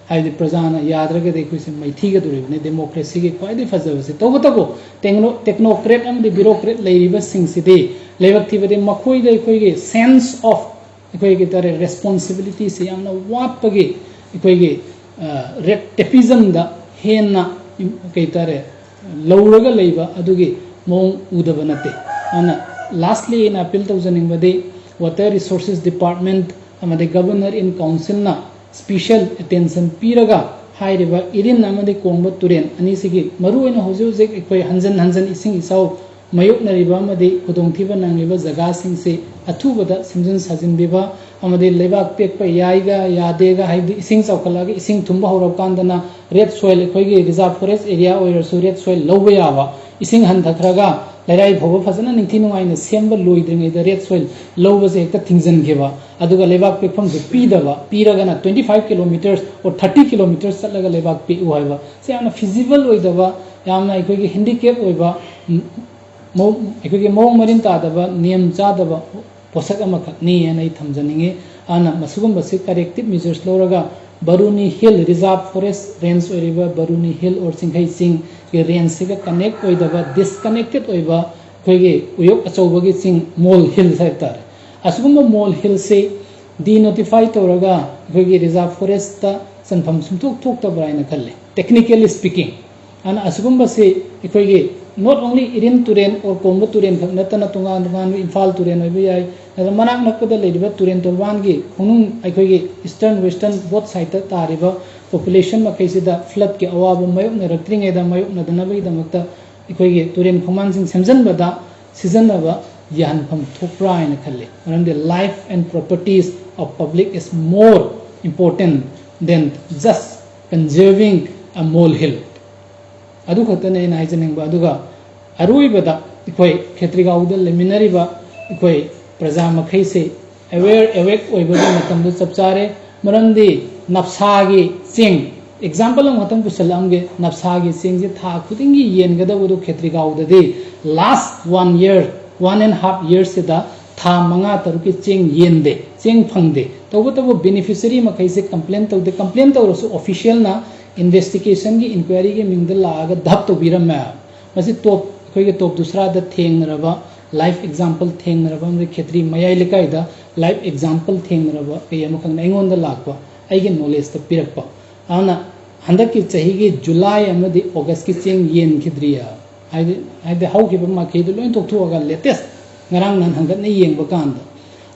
ꯍꯥꯏꯕꯗꯤ ꯄ꯭ꯔꯖꯥꯅ ꯌꯥꯗ꯭ꯔꯒꯗꯤ ꯑꯩꯈꯣꯏꯁꯦ ꯃꯩꯊꯤꯒꯗꯧꯔꯤꯕꯅꯤ꯫ Democracyꯒꯤ ꯈ꯭ꯋꯥꯏꯗꯒꯤ ꯐꯖꯕꯁꯦ꯫ ꯇꯧꯕꯇꯕꯨ techno-, technocrat ꯑꯃꯗꯤ bureaucrat ꯂꯩꯔꯤꯕꯁꯤꯡꯁꯤꯗꯤ, ꯂꯥꯏꯕꯛ ꯊꯤꯕꯗꯤ, ꯃꯈꯣꯏꯗ ꯑꯩꯈꯣꯏꯒꯤ sense of, ꯑꯩꯈꯣꯏꯒꯤ ꯇꯥꯔꯦ, responsibilityꯁꯦ ꯌꯥꯝꯅ ꯋꯥꯠꯄꯒꯤ, ꯑꯩꯈꯣꯏꯒꯤ ꯔꯦꯠ ꯇꯦꯄꯤꯖꯝꯗ ꯍꯦꯟꯅ ꯀꯩ ꯇꯥꯔꯦ ꯂꯧꯔꯒ ꯂꯩꯕ ꯑꯗꯨꯒꯤ ꯃꯑꯣꯡ ꯎꯗꯕ ꯅꯠꯇꯦ꯫ ꯑꯗꯨꯅ ꯂꯥꯁꯂꯤ ꯑꯩꯅ ꯑꯄꯤꯜ ꯇꯧꯖꯅꯤꯡꯕꯗꯤ water resources department ꯑꯃꯗꯤ governor in councilꯅ special attention ꯄꯤꯔꯒ ꯍꯥꯏꯔꯤꯕ ꯏꯔꯤꯟ ꯑꯃꯗꯤ ꯀꯣꯡꯕ ꯇꯨꯔꯦꯜ ꯑꯅꯤꯁꯤꯒꯤ ꯃꯔꯨꯑꯣꯏꯅ ꯍꯧꯖꯤꯛ ꯍꯧꯖꯤꯛ ꯑꯩꯈꯣꯏ ꯍꯟꯖꯟ ꯍꯟꯖꯟ ꯏꯁꯤꯡ ꯏꯆꯥꯎ ꯃꯥꯌꯣꯛꯅꯔꯤꯕ ꯑꯃꯗꯤ ꯈꯨꯗꯣꯡꯊꯤꯕ ꯅꯪꯂꯤꯕ ꯖꯒꯥꯁꯤꯡꯁꯤ ꯑꯊꯨꯕꯗ ꯁꯦꯝꯖꯤꯟ ꯁꯥꯖꯤꯟꯕꯤꯕ ꯑꯃꯗꯤ ꯂꯩꯕꯥꯛ ꯄꯦꯛꯄ ꯌꯥꯏꯒ ꯌꯥꯗꯦꯒ ꯍꯥꯏꯕꯗꯤ ꯏꯁꯤꯡ ꯆꯥꯎꯈꯠꯂꯛꯑꯒ ꯏꯁꯤꯡ ꯊꯨꯝꯕ ꯍꯧꯔꯀꯥꯟꯗꯅ red soil, ꯑꯩꯈꯣꯏꯒꯤ reserve forest area ꯑꯣꯏꯔꯁꯨ red soil ꯂꯧꯕ ꯌꯥꯕ, ꯏꯁꯤꯡ ꯍꯟꯊꯈ꯭ꯔꯒ ꯂꯩꯔꯥꯏ ꯐꯥꯎꯕ ꯐꯖꯅ ꯅꯤꯡꯊꯤ ꯅꯨꯡꯉꯥꯏꯅ ꯁꯦꯝꯕ ꯂꯣꯏꯗ꯭ꯔꯤꯉꯩꯗ red soil ꯂꯧꯕꯁꯦ ꯍꯦꯛꯇ ꯊꯤꯡꯖꯤꯟꯈꯤꯕ, ꯑꯗꯨꯒ ꯂꯩꯕꯥꯛ ꯄꯦꯛꯐꯝꯁꯨ ꯄꯤꯗꯕ, ꯄꯤꯔꯒꯅ twenty five kilometers or thirty kilometers ꯆꯠꯂꯒ ꯂꯩꯕꯥꯛ ꯄꯦꯛꯎ ꯍꯥꯏꯕ, ꯁꯤ ꯌꯥꯝꯅ feasible ꯑꯣꯏꯗꯕ, ꯌꯥꯝꯅ ꯑꯩꯈꯣꯏꯒꯤ handicap ꯑꯣꯏꯕ, ꯎꯝ, ꯃꯑꯣꯡ-, ꯑꯩꯈꯣꯏꯒꯤ ꯃꯑꯣꯡ ꯃꯔꯤꯟ ꯇꯥꯗꯕ, ꯅꯤꯌꯝ ꯆꯥꯗꯕ ꯄꯣꯠꯁꯛ ꯑꯃꯈꯛꯅꯤ ꯍꯥꯏꯅ ꯑꯩ ꯊꯝꯖꯅꯤꯡꯉꯤ꯫ ꯑꯗꯨꯅ ꯃꯁꯤꯒꯨꯝꯕꯁꯤ corrective measures ꯂꯧꯔꯒ ꯕꯔꯨꯅꯤ Hill Reserve Forest Range ꯑꯣꯏꯔꯤꯕ ꯕꯔꯨꯅꯤ Hill or ꯆꯤꯡꯈꯩ ꯆꯤꯡꯒꯤ rangeꯁꯤꯒ connect ꯑꯣꯏꯗꯕ, disconnected ꯑꯣꯏꯕ ꯑꯩꯈꯣꯏꯒꯤ ꯎꯌꯣꯛ ꯑꯆꯧꯕꯒꯤ ꯆꯤꯡ, ꯃꯣꯜ hills ꯍꯥꯏꯕ ꯇꯥꯔꯦ, ꯑꯁꯤꯒꯨꯝꯕ ꯃꯣꯜ hillꯁꯤ denotify ꯇꯧꯔꯒ ꯑꯩꯈꯣꯏꯒꯤ reserve forestꯇ ꯆꯟꯐꯝ ꯁꯨꯡꯊꯣꯛ ꯊꯣꯛꯇꯕ꯭ꯔꯥ ꯍꯥꯏꯅ ꯈꯜꯂꯤ, technically speaking꯫ ꯑꯗꯨꯅ ꯑꯁꯤꯒꯨꯝꯕꯁꯤ ꯑꯩꯈꯣꯏꯒꯤ not only ꯏꯔꯤꯟ ꯇꯨꯔꯦꯜ or ꯀꯣꯡꯕ ꯇꯨꯔꯦꯜ ꯈꯛ ꯅꯠꯇꯅ ꯇꯣꯉꯥꯟ ꯇꯣꯉꯥꯟꯕ ꯏꯝꯐꯥꯜ ꯇꯨꯔꯦꯜ ꯑꯣꯏꯕ ꯌꯥꯏ, ꯑꯗꯨꯒ ꯃꯅꯥꯛ ꯅꯛꯄꯗ ꯂꯩꯔꯤꯕ ꯇꯨꯔꯦꯜ ꯇꯣꯔꯕꯥꯟꯒꯤ ꯈꯣꯡꯅꯨꯡ, ꯑꯩꯈꯣꯏꯒꯤ eastern western both sideꯇ ꯇꯥꯔꯤꯕ population ꯃꯈꯩꯁꯤꯗ floodꯀꯤ ꯑꯋꯥꯕ ꯃꯥꯌꯣꯛꯅꯔꯛꯇ꯭ꯔꯤꯉꯩꯗ ꯃꯥꯌꯣꯛꯅꯗꯅꯕꯒꯤꯗꯃꯛꯇ ꯑꯩꯈꯣꯏꯒꯤ ꯇꯨꯔꯦꯜ ꯈꯣꯡꯕꯥꯟꯁꯤꯡ ꯁꯦꯝꯖꯤꯟꯕꯗ ꯁꯤꯖꯤꯟꯅꯕ ꯌꯥꯍꯟꯐꯝ ꯊꯣꯛꯄ꯭ꯔꯥ ꯍꯥꯏꯅ ꯈꯜꯂꯤ꯫ ꯃꯔꯝꯗꯤ life and properties of public is more important than just conserving a molehill꯫ ꯑꯗꯨ ꯈꯛꯇꯅꯤ ꯑꯩꯅ ꯍꯥꯏꯖꯅꯤꯡꯕ꯫ ꯑꯗꯨꯒ ꯑꯔꯣꯏꯕꯗ ꯑꯩꯈꯣꯏ ꯈꯦꯇ꯭ꯔꯤꯒꯥꯎꯗ ꯂꯩꯃꯤꯟꯅꯔꯤꯕ ꯑꯩꯈꯣꯏ ꯄ꯭ꯔꯖꯥ ꯃꯈꯩꯁꯤ aware, awake ꯑꯣꯏꯕꯒꯤ ꯃꯇꯝꯗꯨ ꯆꯞ ꯆꯥꯔꯦ꯫ ꯃꯔꯝꯗꯤ ꯅꯞꯁꯥꯒꯤ ꯆꯦꯡ, example ꯑꯃꯈꯛꯇꯪ ꯄꯨꯁꯜꯂꯛꯑꯝꯒꯦ, ꯅꯞꯁꯥꯒꯤ ꯆꯦꯡꯁꯦ ꯊꯥ ꯈꯨꯗꯤꯡꯒꯤ ꯌꯦꯟꯒꯗꯧꯕꯗꯨ ꯈꯦꯇ꯭ꯔꯤꯒꯥꯎꯗꯗꯤ last one year, one and half yearꯁꯤꯗ ꯊꯥ ꯃꯉꯥ ꯇꯔꯨꯛꯀꯤ ꯆꯦꯡ ꯌꯦꯟꯗꯦ, ꯆꯦꯡ ꯐꯪꯗꯦ꯫ ꯇꯧꯕꯇꯕꯨ beneficiary ꯃꯈꯩꯁꯦ complain ꯇꯧꯗꯦ, complain ꯇꯧꯔꯁꯨ officialꯅ investigationꯒꯤ, inquiryꯒꯤ ꯃꯤꯡꯗ ꯂꯥꯛꯑꯒ ꯙꯞ ꯇꯧꯕꯤꯔꯝꯃꯦ꯫ ꯃꯁꯤ top, ꯑꯩꯈꯣꯏꯒꯤ top ꯗꯨꯁꯔꯥꯗ ꯊꯦꯡꯅꯔꯕ, live example ꯊꯦꯡꯅꯔꯕ, ꯑꯃꯗꯤ ꯈꯦꯇ꯭ꯔꯤ ꯃꯌꯥꯏ ꯂꯩꯀꯥꯏꯗ live example ꯊꯦꯡꯅꯔꯕ ꯀꯩ ꯑꯃꯈꯛꯅ ꯑꯩꯉꯣꯟꯗ ꯂꯥꯛꯄ, ꯑꯩꯒꯤ knowledgeꯇ ꯄꯤꯔꯛꯄ꯫ ꯑꯗꯨꯅ ꯍꯟꯗꯛꯀꯤ ꯆꯍꯤꯒꯤ ꯖꯨꯂꯥꯏ ꯑꯃꯗꯤ ꯑꯣꯒꯁꯀꯤ ꯆꯦꯡ ꯌꯦꯟꯈꯤꯗ꯭ꯔꯤ꯫ ꯍꯥꯏꯗꯤ ꯍꯥꯏꯗꯤ ꯍꯧꯈꯤꯕ ꯃꯈꯩꯗꯨ ꯂꯣꯏ ꯇꯣꯛꯊꯣꯛꯑꯒ latest ꯉꯔꯥꯡ ꯅꯍꯥꯟ ꯍꯟꯒꯠꯅ ꯌꯦꯡꯕ ꯀꯥꯟꯗ,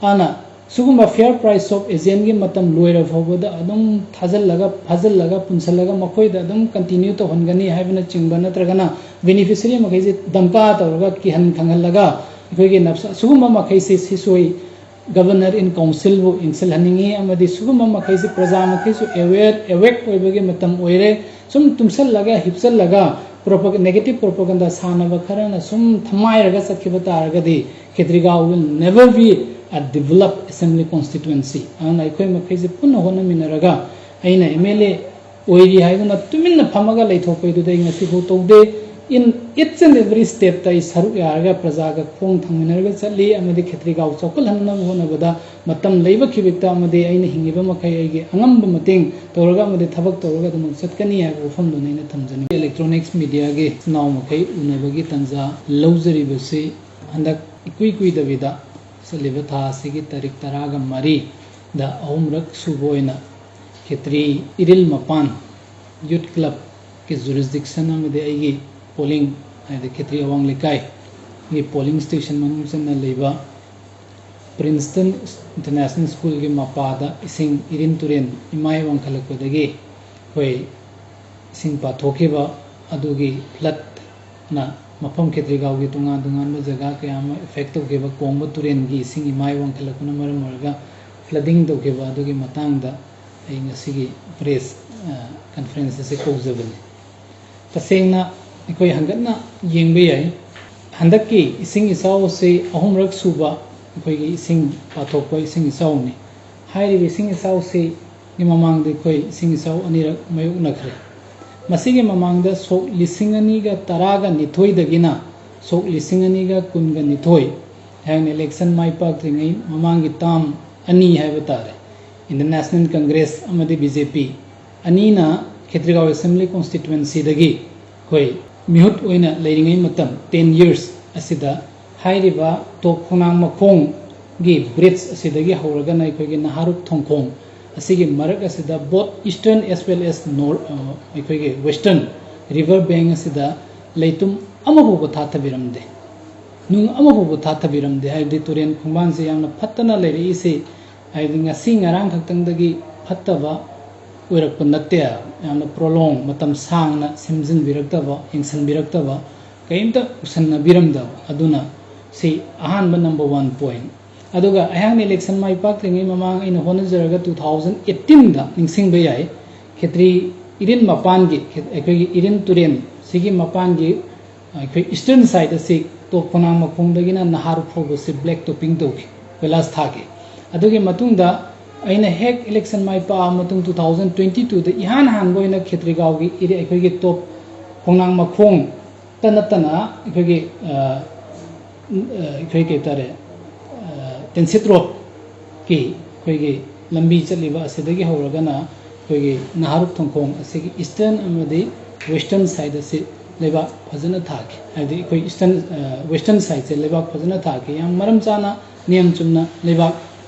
ꯑꯗꯨꯅ ꯁꯤꯒꯨꯝꯕ fair price of agentꯒꯤ ꯃꯇꯝ ꯂꯣꯏꯔ ꯐꯥꯎꯕꯗ ꯑꯗꯨꯝ ꯊꯥꯖꯤꯜꯂꯒ ꯐꯥꯖꯤꯜꯂꯒ ꯄꯨꯟꯁꯤꯜꯂꯒ ꯃꯈꯣꯏꯗ ꯑꯗꯨꯝ continue ꯇꯧꯍꯟꯒꯅꯤ ꯍꯥꯏꯕꯅꯆꯤꯡꯕ, ꯅꯠꯇ꯭ꯔꯒꯅ beneficiary ꯃꯈꯩꯁꯦ ꯗꯝꯀꯥ ꯇꯧꯔꯒ ꯀꯤꯍꯟ ꯈꯪꯍꯜꯂꯒ ꯑꯩꯈꯣꯏꯒꯤ ꯅꯞꯁ-, ꯁꯤꯒꯨꯝꯕ ꯃꯈꯩꯁꯦ ꯁꯤꯁꯣꯏ Governor in Councilꯕꯨ ꯌꯦꯡꯁꯤꯜꯍꯟꯅꯤꯡꯉꯤ ꯑꯃꯗꯤ ꯁꯤꯒꯨꯝꯕ ꯃꯈꯩꯁꯤ ꯄ꯭ꯔꯖꯥ ꯃꯈꯩꯁꯨ aware, awake ꯑꯣꯏꯕꯒꯤ ꯃꯇꯝ ꯑꯣꯏꯔꯦ꯫ ꯁꯨꯝ ꯇꯨꯝꯁꯜꯂꯒ ꯍꯤꯞꯆꯜꯂꯒ propag-, negative propaganda ꯁꯥꯟꯅꯕ ꯈꯔꯅ ꯁꯨꯝ ꯊꯝꯃꯥꯏꯔꯒ ꯆꯠꯈꯤꯕ ꯇꯥꯔꯒꯗꯤ Khetrigao will never be a developed assembly constituency꯫ ꯑꯗꯨꯅ ꯑꯩꯈꯣꯏ ꯃꯈꯩꯁꯦ ꯄꯨꯟꯅ ꯍꯣꯠꯅꯃꯤꯟꯅꯔꯒ ꯑꯩꯅ MLA ꯑꯣꯏꯔꯤ ꯍꯥꯏꯗꯨꯅ ꯇꯨꯃꯤꯟꯅ ꯐꯝꯃꯒ ꯂꯩꯊꯣꯛꯄꯩꯗꯨꯗꯤ ꯑꯩ ꯉꯁꯤꯐꯥꯎ ꯇꯧꯗꯦ꯫ In each and every stepꯇ ꯑꯩ ꯁꯔꯨꯛ ꯌꯥꯔꯒ ꯄ꯭ꯔꯖꯥꯒ ꯈꯣꯡ ꯊꯥꯡꯃꯤꯟꯅꯔꯒ ꯆꯠꯂꯤ ꯑꯃꯗꯤ Khetrigao ꯆꯥꯎꯈꯠꯍꯟꯅꯕ ꯍꯣꯠꯅꯕꯗ ꯃꯇꯝ ꯂꯩꯕ ꯈꯤꯕꯤꯛꯇ ꯑꯃꯗꯤ ꯑꯩꯅ ꯍꯤꯡꯉꯤꯕ ꯃꯈꯩ ꯑꯩꯒꯤ ꯑꯉꯝꯕ ꯃꯇꯦꯡ ꯇꯧꯔꯒ ꯑꯃꯗꯤ ꯊꯕꯛ ꯇꯧꯔꯒ ꯑꯗꯨꯃꯛ ꯆꯠꯀꯅꯤ ꯍꯥꯏꯕ ꯋꯥꯐꯝꯗꯨꯅ ꯑꯩꯅ ꯊꯝꯖꯅꯤꯡꯉꯤ꯫ Electronics mediaꯒꯤ ꯏꯆꯤꯟ ꯏꯅꯥꯎ ꯃꯈꯩ ꯎꯅꯕꯒꯤ ꯇꯥꯟꯖꯥ ꯂꯧꯖꯔꯤꯕꯁꯤ ꯍꯟꯗꯛ ꯏꯀꯨꯏ ꯀꯨꯏꯗꯕꯤꯗ ꯆꯠꯂꯤꯕ ꯊꯥ ꯑꯁꯤꯒꯤ ꯇꯥꯔꯤꯛ ꯇꯔꯥꯒ ꯃꯔꯤꯗ ꯑꯍꯨꯝꯔꯛ ꯁꯨꯕ ꯑꯣꯏꯅ ꯈꯦꯇ꯭ꯔꯤ ꯏꯔꯤꯜ ꯃꯄꯥꯟ Youth Clubꯀꯤ jurisdiction ꯑꯃꯗꯤ ꯑꯩꯒꯤ polling, ꯍꯥꯏꯗꯤ ꯈꯦꯇ꯭ꯔꯤ ꯑꯋꯥꯡ ꯂꯩꯀꯥꯏꯒꯤ polling station ꯃꯅꯨꯡ ꯆꯟꯅ ꯂꯩꯕ Princeton International Schoolꯒꯤ ꯃꯄꯥꯗ ꯏꯁꯤꯡ ꯏꯔꯤꯟ ꯇꯨꯔꯦꯟ ꯏꯃꯥꯏ ꯋꯥꯡꯈꯠꯂꯛꯄꯗꯒꯤ ꯑꯩꯈꯣꯏ ꯏꯁꯤꯡ ꯄꯥꯊꯣꯛꯈꯤꯕ ꯑꯗꯨꯒꯤ floodꯅ ꯃꯐꯝ ꯈꯦꯇ꯭ꯔꯤꯒꯥꯎꯒꯤ ꯇꯣꯉꯥꯟ ꯇꯣꯉꯥꯟꯕ ꯖꯒꯥ ꯀꯌꯥ ꯑꯃ affect ꯇꯧꯈꯤꯕ, ꯀꯣꯡꯕ ꯇꯨꯔꯦꯟꯒꯤ ꯏꯁꯤꯡ ꯏꯃꯥꯏ ꯋꯥꯡꯈꯠꯂꯛꯄꯅ ꯃꯔꯝ ꯑꯣꯏꯔꯒ flooding ꯇꯧꯈꯤꯕ ꯑꯗꯨꯒꯤ ꯃꯇꯥꯡꯗ ꯑꯩ ꯉꯁꯤꯒꯤ press, ꯑ, conference ꯑꯁꯤ ꯀꯧꯖꯕꯅꯤ꯫ ꯇꯁꯦꯡꯅ ꯑꯩꯈꯣꯏ ꯍꯟꯒꯠꯅ ꯌꯦꯡꯕ ꯌꯥꯏ꯫ ꯍꯟꯗꯛꯀꯤ ꯏꯁꯤꯡ ꯏꯆꯥꯎ ꯑꯁꯤ ꯑꯍꯨꯝꯔꯛ ꯁꯨꯕ ꯑꯩꯈꯣꯏꯒꯤ ꯏꯁꯤꯡ ꯄꯥꯊꯣꯛꯄ ꯏꯁꯤꯡ ꯏꯆꯥꯎꯅꯤ꯫ ꯍꯥꯏꯔꯤꯕ ꯏꯁꯤꯡ ꯏꯆꯥꯎꯁꯤꯒꯤ ꯃꯃꯥꯡꯗ ꯑꯩꯈꯣꯏ ꯏꯁꯤꯡ ꯏꯆꯥꯎ ꯑꯅꯤꯔꯛ ꯃꯥꯌꯣꯛꯅꯈ꯭ꯔꯦ꯫ ꯃꯁꯤꯒꯤ ꯃꯃꯥꯡꯗ ꯁꯣꯛ ꯂꯤꯁꯤꯡ ꯑꯅꯤꯒ ꯇꯔꯥꯒ ꯅꯤꯊꯣꯏꯗꯒꯤꯅ ꯁꯣꯛ ꯂꯤꯁꯤꯡ ꯑꯅꯤꯒ ꯀꯨꯟꯒ ꯅꯤꯊꯣꯏ, ꯑꯩꯍꯥꯛꯅ election ꯃꯥꯏ ꯄꯥꯛꯇ꯭ꯔꯤꯉꯩ ꯃꯃꯥꯡꯒꯤ term ꯑꯅꯤ ꯍꯥꯏꯕ ꯇꯥꯔꯦ, Indian National Congress ꯑꯃꯗꯤ BJP ꯑꯅꯤꯅ ꯈꯦꯇ꯭ꯔꯤꯒꯥꯎ Assembly Constituencyꯗꯒꯤ ꯑꯩꯈꯣꯏ ꯃꯤꯍꯨꯠ ꯑꯣꯏꯅ ꯂꯩꯔꯤꯉꯩ ꯃꯇꯝ, ten years ꯑꯁꯤꯗ ꯍꯥꯏꯔꯤꯕ ꯇꯣꯞ ꯈꯣꯡꯅꯥꯡ ꯃꯈꯣꯡꯒꯤ bridge ꯑꯁꯤꯗꯒꯤ ꯍꯧꯔꯒꯅ ꯑꯩꯈꯣꯏꯒꯤ ꯅꯍꯥꯔꯨꯞ ꯊꯣꯡꯈꯣꯡ ꯑꯁꯤꯒꯤ ꯃꯔꯛ ꯑꯁꯤꯗ both eastern as well as north, ꯑ, ꯑꯩꯈꯣꯏꯒꯤ western river bank ꯑꯁꯤꯗ ꯂꯩꯇꯨꯝ ꯑꯃꯐꯥꯎꯕ ꯊꯥꯊꯕꯤꯔꯝꯗꯦ, ꯅꯨꯡ ꯑꯃꯐꯥꯎꯕ ꯊꯥꯊꯕꯤꯔꯝꯗꯦ꯫ ꯍꯥꯏꯕꯗꯤ ꯇꯨꯔꯦꯟ ꯈꯣꯡꯕꯥꯟꯁꯤ ꯌꯥꯝꯅ ꯐꯠꯇꯅ ꯂꯩꯔꯛꯏꯁꯤ, ꯍꯥꯏꯕꯗꯤ ꯉꯁꯤ ꯉꯔꯥꯡ ꯈꯛꯇꯪꯗꯒꯤ ꯐꯠꯇꯕ ꯑꯣꯏꯔꯛꯄ ꯅꯠꯇꯦ, ꯌꯥꯝꯅ prolong, ꯃꯇꯝ ꯁꯥꯡꯅ ꯁꯦꯝꯖꯤꯟꯕꯤꯔꯛꯇꯕ, ꯌꯦꯡꯁꯤꯟꯕꯤꯔꯛꯇꯕ, ꯀꯔꯤꯝꯇ ꯎꯁꯟꯅꯕꯤꯔꯝꯗꯕ꯫ ꯑꯗꯨꯅ ꯁꯤ ꯑꯍꯥꯟꯕ number one point꯫ ꯑꯗꯨꯒ ꯑꯩꯍꯥꯛꯅ election ꯃꯥꯏ ꯄꯥꯛꯇ꯭ꯔꯤꯉꯩ ꯃꯃꯥꯡ ꯑꯩꯅ ꯍꯣꯠꯅꯖꯔꯒ two thousand eighteen ꯗ ꯅꯤꯡꯁꯤꯡꯕ ꯌꯥꯏ, ꯈꯦꯇ꯭ꯔꯤ ꯏꯔꯤꯟ ꯃꯄꯥꯟꯒꯤ, ꯑꯩꯈꯣꯏꯒꯤ ꯏꯔꯤꯟ ꯇꯨꯔꯦꯟ ꯁꯤꯒꯤ ꯃꯄꯥꯟꯒꯤ ꯑꯩꯈꯣꯏ eastern side ꯑꯁꯤ ꯇꯣꯞ ꯈꯣꯡꯅꯥꯡ ꯃꯈꯣꯡꯗꯒꯤꯅ ꯅꯍꯥꯔꯨ ꯐꯥꯎꯕꯁꯤ black topping ꯇꯧꯈꯤ, ꯀꯣꯏꯂꯥꯁ ꯊꯥꯈꯤ꯫ ꯑꯗꯨꯒꯤ ꯃꯇꯨꯡꯗ ꯑꯩꯅ ꯍꯦꯛ election ꯃꯥꯏ ꯄꯥꯛꯑ ꯃꯇꯨꯡ two thousand twenty two ꯗ ꯏꯍꯥꯟ ꯍꯥꯟꯕ ꯑꯣꯏꯅ ꯈꯦꯇ꯭ꯔꯤꯒꯥꯎꯒꯤ ꯏꯔꯤ-, ꯑꯩꯈꯣꯏꯒꯤ ꯇꯣꯞ ꯈꯣꯡꯅꯥꯡ ꯃꯈꯣꯡꯇ ꯅꯠꯇꯅ ꯑꯩꯈꯣꯏꯒꯤ, ꯑ, ꯑ, ꯑꯩꯈꯣꯏ ꯀꯩ ꯍꯥꯏꯇꯥꯔꯦ, ꯑ, ꯇꯦꯟꯁꯤꯠ ꯔꯣꯗꯀꯤ ꯑꯩꯈꯣꯏꯒꯤ ꯂꯝꯕꯤ ꯆꯠꯂꯤꯕ ꯑꯁꯤꯗꯒꯤ ꯍꯧꯔꯒꯅ ꯑꯩꯈꯣꯏꯒꯤ ꯅꯍꯥꯔꯨꯞ ꯊꯣꯡꯈꯣꯡ ꯑꯁꯤꯒꯤ eastern ꯑꯃꯗꯤ western side ꯑꯁꯤ ꯂꯩꯕꯥꯛ ꯐꯖꯅ ꯊꯥꯈꯤ꯫ ꯍꯥꯏꯕꯗꯤ ꯑꯩꯈꯣꯏ eastern, ꯑ, western side ꯁꯦ ꯂꯩꯕꯥꯛ ꯐꯖꯅ ꯊꯥꯈꯤ꯫ ꯌꯥꯝ ꯃꯔꯝ ꯆꯥꯅ, ꯅꯤꯌꯝ ꯆꯨꯝꯅ ꯂꯩꯕꯥꯛ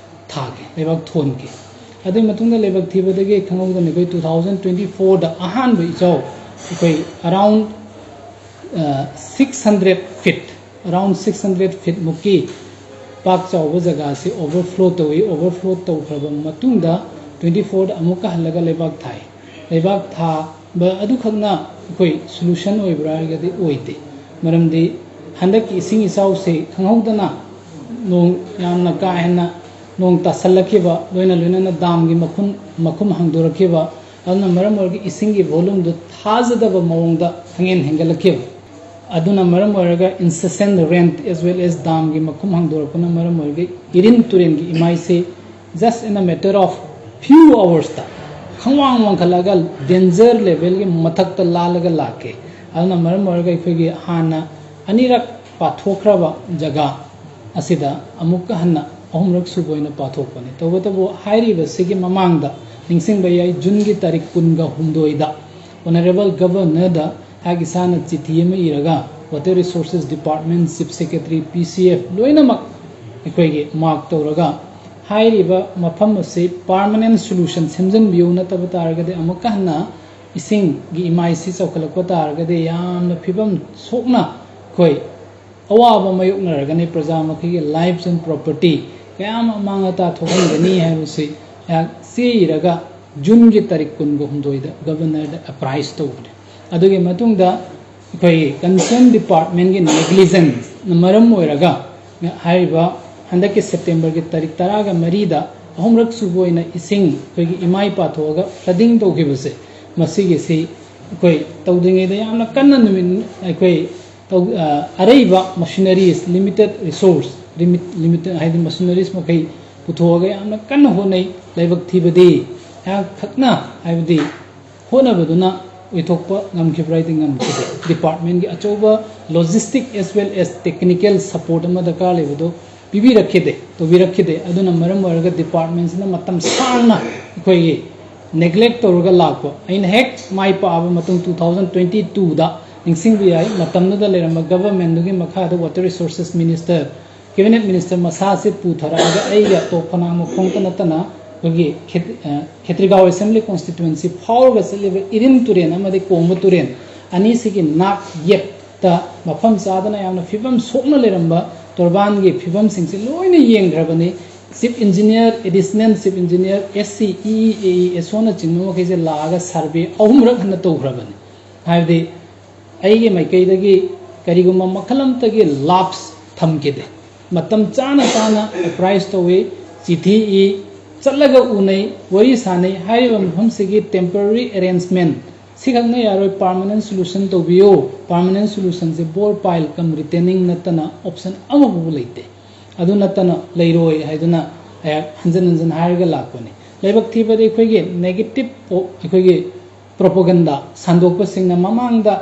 ꯊꯥꯈꯤ, ꯂꯩꯕꯥꯛ ꯊꯣꯟꯈꯤ꯫ ꯑꯗꯨꯒꯤ ꯃꯇꯨꯡꯗ ꯂꯩꯕꯥꯛ ꯊꯤꯕꯗꯒꯤ ꯈꯪꯍꯧꯗꯅ ꯑꯩꯈꯣꯏ two thousand twenty four ꯗ ꯑꯍꯥꯟꯕ ꯏꯆꯥꯎ ꯑꯩꯈꯣꯏ around, ꯑ, six hundred feet, around six hundred feet ꯃꯨꯛꯀꯤ ꯄꯥꯛ ꯆꯥꯎꯕ ꯖꯒꯥꯁꯤ overflow ꯇꯧꯏ꯫ Overflow ꯇꯧꯈ꯭ꯔꯕ ꯃꯇꯨꯡꯗ twenty four ꯗ ꯑꯃꯨꯛꯀ ꯍꯜꯂꯒ ꯂꯩꯕꯥꯛ ꯊꯥꯏ꯫ ꯂꯩꯕꯥꯛ ꯊꯥꯕ ꯑꯗꯨꯈꯛꯅ ꯑꯩꯈꯣꯏ solution ꯑꯣꯏꯕ꯭ꯔꯥ ꯍꯥꯏꯔꯒꯗꯤ ꯑꯣꯏꯗꯦ꯫ ꯃꯔꯝꯗꯤ ꯍꯟꯗꯛꯀꯤ ꯏꯁꯤꯡ ꯏꯆꯥꯎꯁꯦ ꯈꯪꯍꯧꯗꯅ ꯅꯣꯡ ꯌꯥꯝꯅ ꯀꯥ ꯍꯦꯟꯅ ꯅꯣꯡ ꯇꯥꯁꯜꯂꯛꯈꯤꯕ, ꯂꯣꯏꯅ ꯂꯣꯏꯅꯅ ꯗꯥꯝꯒꯤ ꯃꯈꯨꯝ, ꯃꯈꯨꯝ ꯍꯥꯡꯗꯣꯔꯛꯈꯤꯕ, ꯑꯗꯨꯅ ꯃꯔꯝ ꯑꯣꯏꯔꯒ ꯏꯁꯤꯡꯒꯤ volume ꯗꯨ ꯊꯥꯖꯗꯕ ꯃꯑꯣꯡꯗ ꯈꯪꯍꯦꯟ ꯍꯦꯟꯒꯠꯂꯛꯈꯤꯕ꯫ ꯑꯗꯨꯅ ꯃꯔꯝ ꯑꯣꯏꯔꯒ incessant rain as well as ꯗꯥꯝꯒꯤ ꯃꯈꯨꯝ ꯍꯥꯡꯗꯣꯔꯛꯄꯅ ꯃꯔꯝ ꯑꯣꯏꯔꯒ ꯏꯔꯤꯟ ꯇꯨꯔꯦꯜꯒꯤ ꯏꯃꯥꯏꯁꯤ just in a matter of few hours ꯇ ꯈꯪꯋꯥꯡ ꯋꯥꯡꯈꯠꯂꯒ danger level ꯒꯤ ꯃꯊꯛꯇ ꯂꯥꯜꯂꯒ ꯂꯥꯛꯀꯦ꯫ ꯑꯗꯨꯅ ꯃꯔꯝ ꯑꯣꯏꯔꯒ ꯑꯩꯈꯣꯏꯒꯤ ꯍꯥꯟꯅ ꯑꯅꯤꯔꯛ ꯄꯥꯊꯣꯛꯈ꯭ꯔꯕ ꯖꯒꯥ ꯑꯁꯤꯗ ꯑꯃꯨꯛꯀ ꯍꯟꯅ ꯑꯍꯨꯝꯔꯛ ꯁꯨꯕ ꯑꯣꯏꯅ ꯄꯥꯊꯣꯛꯄꯅꯤ꯫ ꯇꯧꯕꯇꯕꯨ ꯍꯥꯏꯔꯤꯕꯁꯤꯒꯤ ꯃꯃꯥꯡꯗ ꯅꯤꯡꯁꯤꯡꯕ ꯌꯥꯏ, ꯖꯨꯟꯒꯤ ꯇꯥꯔꯤꯛ ꯀꯨꯟꯒ ꯍꯨꯝꯗꯣꯏꯗ Honourable Governor ꯗ ꯑꯩꯍꯥꯛ ꯏꯁꯥꯅ ꯆꯤꯊꯤ ꯑꯃ ꯏꯔꯒ Water Resources Department, Chief Secretary, P C F ꯂꯣꯏꯅꯃꯛ ꯑꯩꯈꯣꯏꯒꯤ mark ꯇꯧꯔꯒ ꯍꯥꯏꯔꯤꯕ ꯃꯐꯝ ꯑꯁꯤ permanent solution ꯁꯦꯝꯖꯤꯟꯕꯤꯌꯨ, ꯅꯠꯇꯕ ꯇꯥꯔꯒꯗꯤ ꯑꯃꯨꯛꯀ ꯍꯟꯅ ꯏꯁꯤꯡꯒꯤ ꯏꯃꯥꯏꯁꯤ ꯆꯥꯎꯈꯠꯂꯛꯄ ꯇꯥꯔꯒꯗꯤ ꯌꯥꯝꯅ ꯐꯤꯕꯝ ꯁꯣꯛꯅ ꯑꯩꯈꯣꯏ ꯑꯋꯥꯕ ꯃꯥꯌꯣꯛꯅꯔꯒꯅꯤ꯫ ꯄ꯭ꯔꯖꯥ ꯃꯈꯩꯒꯤ lives and property ꯀꯌꯥ ꯑꯃ ꯑꯃꯥꯡ ꯑꯇꯥ ꯊꯣꯛꯍꯟꯒꯅꯤ ꯍꯥꯏꯕꯁꯤ ꯑꯩꯍꯥꯛ ꯆꯦ ꯏꯔꯒ ꯖꯨꯟꯒꯤ ꯇꯥꯔꯤꯛ ꯀꯨꯟꯒ ꯍꯨꯝꯗꯣꯏꯗ governorꯗ apprise ꯇꯧꯕꯅꯤ꯫ ꯑꯗꯨꯒꯤ ꯃꯇꯨꯡꯗ ꯑꯩꯈꯣꯏꯒꯤ concern departmentꯀꯤ negligenceꯅ ꯃꯔꯝ ꯑꯣꯏꯔꯒ ꯍꯥꯏꯔꯤꯕ ꯍꯟꯗꯛꯀꯤ Septemberꯒꯤ ꯇꯥꯔꯤꯛ ꯇꯔꯥꯒ ꯃꯔꯤꯗ ꯑꯍꯨꯝꯔꯛ ꯁꯨꯕ ꯑꯣꯏꯅ ꯏꯁꯤꯡ ꯑꯩꯈꯣꯏꯒꯤ ꯏꯃꯥꯏ ꯄꯥꯊꯣꯛꯑꯒ flooding ꯇꯧꯈꯤꯕꯁꯦ, ꯃꯁꯤꯒꯤꯁꯤ ꯑꯩꯈꯣꯏ ꯇꯧꯗ꯭ꯔꯤꯉꯩꯗ ꯌꯥꯝꯅ ꯀꯟꯅ ꯅꯨꯃꯤꯠ ꯑꯩꯈꯣꯏ ꯇꯧ-, ꯑ, ꯑꯔꯩꯕ machineries, limited resource, limit-, limited ꯍꯥꯏꯗꯤ machineries ꯃꯈꯩ ꯄꯨꯊꯣꯛꯑꯒ ꯌꯥꯝꯅ ꯀꯟꯅ ꯍꯣꯠꯅꯩ꯫ ꯂꯥꯏꯕꯛ ꯊꯤꯕꯗꯤ ꯑꯩꯍꯥꯛ ꯈꯛꯅ ꯍꯥꯏꯕꯗꯤ ꯍꯣꯠꯅꯕꯗꯨꯅ ꯑꯣꯏꯊꯣꯛꯄ ꯉꯝꯈꯤꯕ꯭ꯔꯥ ꯍꯥꯏꯗꯤ ꯉꯝꯈꯤꯗꯦ꯫ Departmentꯀꯤ ꯑꯆꯧꯕ logistic as well as technical support ꯑꯃ ꯗꯔꯀꯥꯔ ꯂꯩꯕꯗꯣ ꯄꯤꯕꯤꯔꯛꯈꯤꯗꯦ, ꯇꯧꯕꯤꯔꯛꯈꯤꯗꯦ꯫ ꯑꯗꯨꯅ ꯃꯔꯝ ꯑꯣꯏꯔꯒ departmentꯁꯤꯅ ꯃꯇꯝ ꯁꯥꯡꯅ ꯑꯩꯈꯣꯏꯒꯤ neglect ꯇꯧꯔꯒ ꯂꯥꯛꯄ꯫ ꯑꯩꯅ ꯍꯦꯛ ꯃꯥꯏ ꯄꯥꯛꯑꯕ ꯃꯇꯨꯡ two thousand twenty twoꯗ ꯅꯤꯡꯁꯤꯡꯕ ꯌꯥꯏ, ꯃꯇꯝꯗꯨꯗ ꯂꯩꯔꯝꯕ governmentꯗꯨꯒꯤ ꯃꯈꯥꯗ water resources minister, cabinet minister ꯃꯁꯥꯁꯦ ꯄꯨꯊꯔꯛꯑꯒ ꯑꯩꯒ ꯇꯣꯞ ꯈꯣꯡꯅꯥꯡ ꯃꯈꯣꯡꯇ ꯅꯠꯇꯅ ꯑꯩꯈꯣꯏꯒꯤ ꯈꯦꯠ-, ꯑ, ꯈꯦꯇ꯭ꯔꯤꯒꯥꯎ assembly constituency ꯐꯥꯎꯔꯒ ꯆꯠꯂꯤꯕ ꯏꯔꯤꯟ ꯇꯨꯔꯦꯟ ꯑꯃꯗꯤ ꯀꯣꯡꯕ ꯇꯨꯔꯦꯟ ꯑꯅꯤꯁꯤꯒꯤ ꯅꯥꯛ ꯌꯦꯠꯇ ꯃꯐꯝ ꯆꯥꯗꯅ ꯌꯥꯝꯅ ꯐꯤꯕꯝ ꯁꯣꯛꯅ ꯂꯩꯔꯝꯕ ꯇꯣꯔꯕꯥꯟꯒꯤ ꯐꯤꯕꯝꯁꯤꯡꯁꯦ ꯂꯣꯏꯅ ꯌꯦꯡꯈ꯭ꯔꯕꯅꯤ꯫ Chief engineer, additional chief engineer, S C, E E, A E, S O ꯅꯆꯤꯡꯕ ꯃꯈꯩꯁꯦ ꯂꯥꯛꯑꯒ survey ꯑꯍꯨꯝꯔꯛ ꯍꯟꯅ ꯇꯧꯈ꯭ꯔꯕꯅꯤ꯫ ꯍꯥꯏꯕꯗꯤ ꯑꯩꯒꯤ ꯃꯥꯏꯀꯩꯗꯒꯤ ꯀꯔꯤꯒꯨꯝꯕ ꯃꯈꯜ ꯑꯃꯠꯇꯒꯤ lapse ꯊꯝꯈꯤꯗꯦ꯫ ꯃꯇꯝ ꯆꯥꯅ ꯆꯥꯅ apprise ꯇꯧꯏ, ꯆꯤꯊꯤ ꯏ, ꯆꯠꯂꯒ ꯎꯅꯩ, ꯋꯥꯔꯤ ꯁꯥꯟꯅꯩ꯫ ꯍꯥꯏꯔꯤꯕ ꯃꯐꯝꯁꯤꯒꯤ temporary arrangement ꯁꯤꯈꯛꯅ ꯌꯥꯔꯣꯏ, permanent solution ꯇꯧꯕꯤꯌꯨ꯫ Permanent solutionꯁꯦ bore pile cum retaining ꯅꯠꯇꯅ option ꯑꯃꯐꯥꯎꯕ ꯂꯩꯇꯦ꯫ ꯑꯗꯨ ꯅꯠꯇꯅ ꯂꯩꯔꯣꯏ ꯍꯥꯏꯗꯨꯅ ꯑꯩꯍꯥꯛ ꯍꯟꯖꯤꯟ ꯍꯟꯖꯤꯟ ꯍꯥꯏꯔꯒ ꯂꯥꯛꯄꯅꯤ꯫ ꯂꯥꯏꯕꯛ ꯊꯤꯕꯗꯤ ꯑꯩꯈꯣꯏꯒꯤ negative ꯑꯣ-, ꯑꯩꯈꯣꯏꯒꯤ propaganda ꯁꯟꯗꯣꯛꯄꯁꯤꯡꯅ ꯃꯃꯥꯡꯗ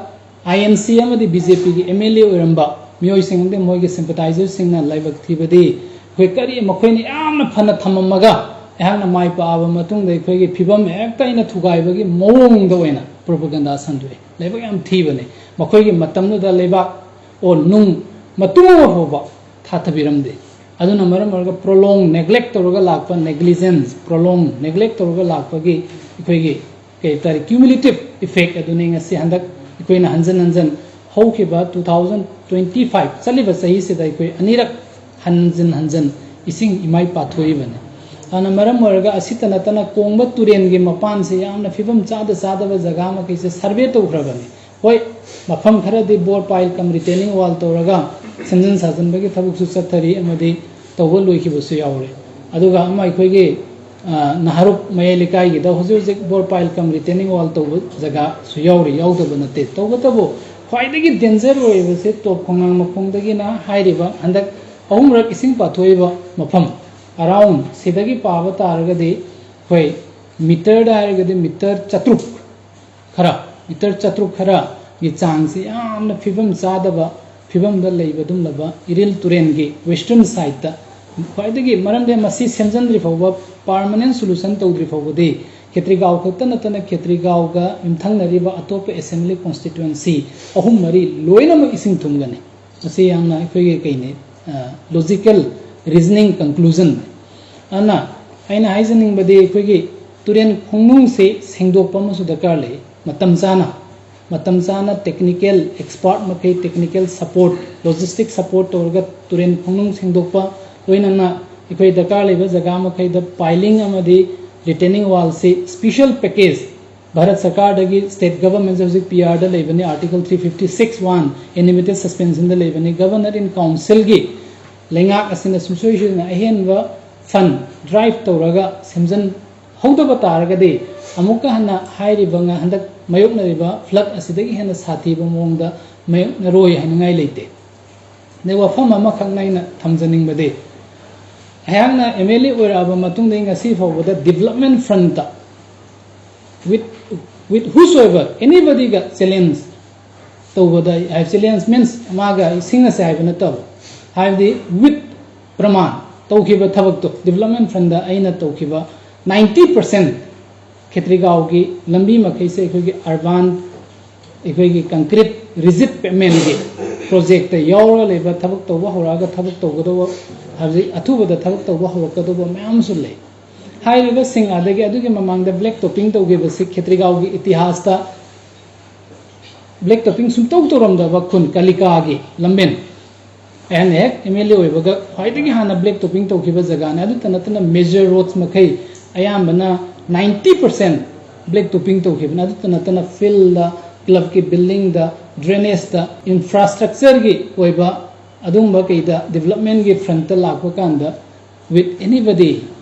I N C ꯑꯃꯗꯤ B J P ꯒꯤ M L A ꯑꯣꯏꯔꯝꯕ ꯃꯤꯑꯣꯏꯁꯤꯡ ꯑꯃꯗꯤ ꯃꯣꯏꯒꯤ sympathizerꯁꯤꯡꯅ ꯂꯥꯏꯕꯛ ꯊꯤꯕꯗꯤ ꯑꯩꯈꯣꯏ ꯀꯔꯤ ꯃꯈꯣꯏꯅ ꯌꯥꯝꯅ ꯐꯅ ꯊꯝꯃꯝꯃꯒ ꯑꯩꯍꯥꯛꯅ ꯃꯥꯏ ꯄꯥꯛꯑꯕ ꯃꯇꯨꯡꯗ ꯑꯩꯈꯣꯏꯒꯤ ꯐꯤꯕꯝ ꯍꯦꯛꯇ ꯑꯩꯅ ꯊꯨꯒꯥꯏꯕꯒꯤ ꯃꯑꯣꯡꯗ ꯑꯣꯏꯅ propaganda ꯁꯟꯗꯣꯛꯑꯦ꯫ ꯂꯥꯏꯕꯛ ꯌꯥꯝ ꯊꯤꯕꯅꯦ꯫ ꯃꯈꯣꯏꯒꯤ ꯃꯇꯝꯗꯨꯗ ꯂꯩꯕꯥꯛ ꯑꯣ ꯅꯨꯡ ꯃꯇꯨꯝ ꯑꯃ ꯐꯥꯎꯕ ꯊꯥꯊꯕꯤꯔꯝꯗꯦ꯫ ꯑꯗꯨꯅ ꯃꯔꯝ ꯑꯣꯏꯔꯒ prolong neglect ꯇꯧꯔꯒ ꯂꯥꯛꯄ, negligence, prolong neglect ꯇꯧꯔꯒ ꯂꯥꯛꯄꯒꯤ ꯑꯩꯈꯣꯏꯒꯤ ꯀꯩ ꯍꯥꯏꯇꯥꯔꯦ, cumulative effect ꯑꯗꯨꯅꯤ ꯉꯁꯤ ꯍꯟꯗꯛ ꯑꯩꯈꯣꯏꯅ ꯍꯟꯖꯟ ꯍꯟꯖꯟ ꯍꯧꯈꯤꯕ two thousand twenty five ꯆꯠꯂꯤꯕ ꯆꯍꯤꯁꯤꯗ ꯑꯩꯈꯣꯏ ꯑꯅꯤꯔꯛ ꯍꯟꯖꯤꯟ ꯍꯟꯖꯤꯟ ꯏꯁꯤꯡ ꯏꯃꯥꯏ ꯄꯥꯊꯣꯛꯏꯕꯅꯤ꯫ ꯑꯗꯨꯅ ꯃꯔꯝ ꯑꯣꯏꯔꯒ ꯑꯁꯤꯇ ꯅꯠꯇꯅ ꯀꯣꯡꯕ ꯇꯨꯔꯦꯜꯒꯤ ꯃꯄꯥꯟꯁꯦ ꯌꯥꯝꯅ ꯐꯤꯕꯝ ꯆꯥꯗ ꯆꯥꯗꯕ ꯖꯒꯥ ꯃꯈꯩꯁꯦ survey ꯇꯧꯈ꯭ꯔꯕꯅꯤ꯫ ꯍꯣꯏ, ꯃꯐꯝ ꯈꯔꯗꯤ bore pile cum retaining wall ꯇꯧꯔꯒ ꯁꯦꯝꯖꯤꯟ ꯁꯥꯖꯤꯟꯕꯒꯤ ꯊꯕꯛꯁꯨ ꯆꯠꯊꯔꯤ ꯑꯃꯗꯤ ꯇꯧꯕ ꯂꯣꯏꯈꯤꯕꯁꯨ ꯌꯥꯎꯔꯦ꯫ ꯑꯗꯨꯒ ꯑꯃ ꯑꯩꯈꯣꯏꯒꯤ, ꯑ, ꯅꯍꯥꯔꯨꯞ ꯃꯌꯥꯏ ꯂꯩꯀꯥꯏꯒꯤꯗ ꯍꯧꯖꯤꯛ ꯍꯧꯖꯤꯛ bore pile cum retaining wall ꯇꯧꯕ ꯖꯒꯥꯁꯨ ꯌꯥꯎꯔꯤ, ꯌꯥꯎꯗꯕ ꯅꯠꯇꯦ꯫ ꯇꯧꯕꯇꯕꯨ ꯈ꯭ꯋꯥꯏꯗꯒꯤ danger ꯑꯣꯏꯔꯤꯕꯁꯦ ꯇꯣꯞ ꯈꯣꯡꯅꯥꯡ ꯃꯈꯣꯡꯗꯒꯤꯅ ꯍꯥꯏꯔꯤꯕ ꯍꯟꯗꯛ ꯑꯍꯨꯝꯔꯛ ꯏꯁꯤꯡ ꯄꯥꯊꯣꯛꯏꯕ ꯃꯐꯝ, around ꯁꯤꯗꯒꯤ ꯄꯥꯕ ꯇꯥꯔꯒꯗꯤ ꯑꯩꯈꯣꯏ meterꯗ ꯍꯥꯏꯔꯒꯗꯤ meter ꯆꯥꯇ꯭ꯔꯨꯛ ꯈꯔ, meter ꯆꯥꯇ꯭ꯔꯨꯛ ꯈꯔꯒꯤ ꯆꯥꯡꯁꯤ ꯌꯥꯝꯅ ꯐꯤꯕꯝ ꯆꯥꯗꯕ ꯐꯤꯕꯝꯗ ꯂꯩꯕ ꯑꯗꯨꯒꯨꯝꯂꯕ ꯏꯔꯤꯜ ꯇꯨꯔꯦꯜꯒꯤ western sideꯇ ꯈ꯭ꯋꯥꯏꯗꯒꯤ, ꯃꯔꯝꯗꯤ ꯃꯁꯤ ꯁꯦꯝꯖꯤꯟꯗ꯭ꯔꯤ ꯐꯥꯎꯕ, permanent solution ꯇꯧꯗ꯭ꯔꯤ ꯐꯥꯎꯕꯗꯤ ꯈꯦꯇ꯭ꯔꯤꯒꯥꯎ ꯈꯛꯇ ꯅꯠꯇꯅ ꯈꯦꯇ꯭ꯔꯤꯒꯥꯎꯒ ꯌꯨꯝꯊꯪꯅꯔꯤꯕ ꯑꯇꯣꯞꯄ assembly constituency ꯑꯍꯨꯝ ꯃꯔꯤ ꯂꯣꯏꯅꯃꯛ ꯏꯁꯤꯡ ꯊꯨꯝꯒꯅꯤ꯫ ꯃꯁꯤ ꯌꯥꯝꯅ ꯑꯩꯈꯣꯏꯒꯤ ꯀꯩꯅꯤ, logical reasoning conclusion꯫ ꯑꯗꯨꯅ ꯑꯩꯅ ꯍꯥꯏꯖꯅꯤꯡꯕꯗꯤ ꯑꯩꯈꯣꯏꯒꯤ ꯇꯨꯔꯦꯜ ꯈꯣꯡꯅꯨꯡꯁꯤ ꯁꯦꯡꯗꯣꯛꯄ ꯑꯃꯁꯨ ꯗꯔꯀꯥꯔ ꯂꯩ꯫ ꯃꯇꯝ ꯆꯥꯅ, ꯃꯇꯝ ꯆꯥꯅ technical expert ꯃꯈꯩ technical support, logistic support ꯇꯧꯔꯒ ꯇꯨꯔꯦꯜ ꯈꯣꯡꯅꯨꯡ ꯁꯦꯡꯗꯣꯛꯄ, ꯂꯣꯏꯅꯅ ꯑꯩꯈꯣꯏ ꯗꯔꯀꯥꯔ ꯂꯩꯕ ꯖꯒꯥ ꯃꯈꯩꯗ piling ꯑꯃꯗꯤ retaining wallꯁꯤ special package Bharat ꯁꯔꯀꯥꯔꯗꯒꯤ state governmentꯁꯦ ꯍꯧꯖꯤꯛ P Rꯗ ꯂꯩꯕꯅꯤ, Article three fifty six one unanimity suspensionꯗ ꯂꯩꯕꯅꯤ꯫ Governor in councilꯒꯤ ꯂꯩꯉꯥꯛ ꯑꯁꯤꯅ ꯁꯨꯡꯁꯣꯏ ꯁꯣꯏꯗꯅ ꯑꯍꯦꯟꯕ fund drive ꯇꯧꯔꯒ ꯁꯦꯝꯖꯤꯟꯍꯧꯗꯕ ꯇꯥꯔꯒꯗꯤ ꯑꯃꯨꯛꯀ ꯍꯟꯅ ꯍꯥꯏꯔꯤꯕ ꯉ-, ꯍꯟꯗꯛ ꯃꯥꯌꯣꯛꯅꯔꯤꯕ flood ꯑꯁꯤꯗꯒꯤ ꯍꯦꯟꯅ ꯁꯥꯊꯤꯕ ꯃꯑꯣꯡꯗ ꯃꯥꯌꯣꯛꯅꯔꯣꯏ ꯍꯥꯏꯅꯤꯡꯉꯥꯏ ꯂꯩꯇꯦ꯫ ꯑꯗꯩ ꯋꯥꯐꯝ ꯑꯃꯈꯛꯅ ꯑꯩꯅ ꯊꯝꯖꯅꯤꯡꯕꯗꯤ, ꯑꯩꯍꯥꯛꯅ M L A ꯑꯣꯏꯔꯛꯑꯕ ꯃꯇꯨꯡꯗꯒꯤ ꯉꯁꯤ ꯐꯥꯎꯕꯗ development frontꯇ with, with whosoever, anybodyꯒ challenge ꯇꯧꯕꯗ, ꯍꯥꯏ, challenge means ꯃꯥꯒ ꯑꯩ ꯁꯤꯡꯅꯁꯦ ꯍꯥꯏꯕ ꯅꯠꯇꯕ, ꯍꯥꯏꯕꯗꯤ with ꯄ꯭ꯔꯃꯥꯟ ꯇꯧꯈꯤꯕ ꯊꯕꯛꯇꯣ, development frontꯗ ꯑꯩꯅ ꯇꯧꯈꯤꯕ ninety percent ꯈꯦꯇ꯭ꯔꯤꯒꯥꯎꯒꯤ ꯂꯝꯕꯤ ꯃꯈꯩꯁꯦ ꯑꯩꯈꯣꯏꯒꯤ urban, ꯑꯩꯈꯣꯏꯒꯤ concrete rigid pavementꯒꯤ ꯄ꯭ꯔꯣꯖꯦꯛꯇ ꯌꯥꯎꯔꯒ ꯂꯩꯕ, ꯊꯕꯛ ꯇꯧꯕ ꯍꯧꯔꯛꯑꯒ ꯊꯕꯛ ꯇꯧꯒꯗꯧꯕ, ꯍꯧꯖꯤꯛ ꯑꯊꯨꯕꯗ ꯊꯕꯛ ꯇꯧꯕ ꯍꯧꯔꯛꯀꯗꯧꯕ ꯃꯌꯥꯝ ꯑꯃꯁꯨ ꯂꯩ꯫ ꯍꯥꯏꯔꯤꯕꯁꯤꯡ, ꯑꯗꯒꯤ ꯑꯗꯨꯒꯤ ꯃꯃꯥꯡꯗ ꯕ꯭ꯂꯦꯛ ꯇꯣꯞꯄꯤꯡ ꯇꯧꯈꯤꯕꯁꯤ ꯈꯦꯇ꯭ꯔꯤꯒꯥꯎꯒꯤ ꯏꯇꯤꯍꯥꯁꯇ ꯕ꯭ꯂꯦꯛ ꯇꯣꯞꯄꯤꯡ ꯁꯨꯡꯇꯧ ꯇꯧꯔꯝꯗꯕ ꯈꯨꯟ ꯀꯥꯂꯤꯀꯥꯒꯤ ꯂꯝꯕꯦꯟ꯫ ꯑꯩꯅ ꯍꯦꯛ ꯑꯦꯝ ꯑꯦꯜ ꯑꯦ ꯑꯣꯏꯕꯒ ꯈ꯭ꯋꯥꯏꯗꯒꯤ ꯍꯥꯟꯅ ꯕ꯭ꯂꯦꯛ ꯇꯣꯞꯄꯤꯡ ꯇꯧꯈꯤꯕ ꯖꯒꯥꯅꯤ꯫ ꯑꯗꯨꯇ ꯅꯠꯇꯅ ꯃꯦꯖꯔ ꯔꯣꯗꯁ ꯃꯈꯩ ꯑꯌꯥꯝꯕꯅ ꯅꯥꯏꯟꯇꯤ ꯄꯥꯔꯁꯦꯟ ꯕ꯭ꯂꯦꯛ ꯇꯣꯞꯄꯤꯡ ꯇꯧꯈꯤꯕꯅꯤ꯫ ꯑꯗꯨꯇ ꯅꯠꯇꯅ ꯐꯤꯜꯗ, ꯀ꯭ꯂꯕꯀꯤ ꯕꯤꯜꯗꯤꯡꯗ, ꯗ꯭ꯔꯦꯅꯦꯖꯇ, ꯏꯟꯐ꯭ꯔꯥꯁ꯭ꯇ꯭ꯔꯛꯆꯔꯒꯤ ꯑꯣꯏꯕ ꯑꯗꯨꯒꯨꯝꯕ ꯀꯩꯗ ꯗꯤꯕꯂꯞꯃꯦꯟꯒꯤ ꯐ꯭ꯔꯟꯠꯇ ꯂꯥꯛꯄ ꯀꯥꯟꯗ, with anybody,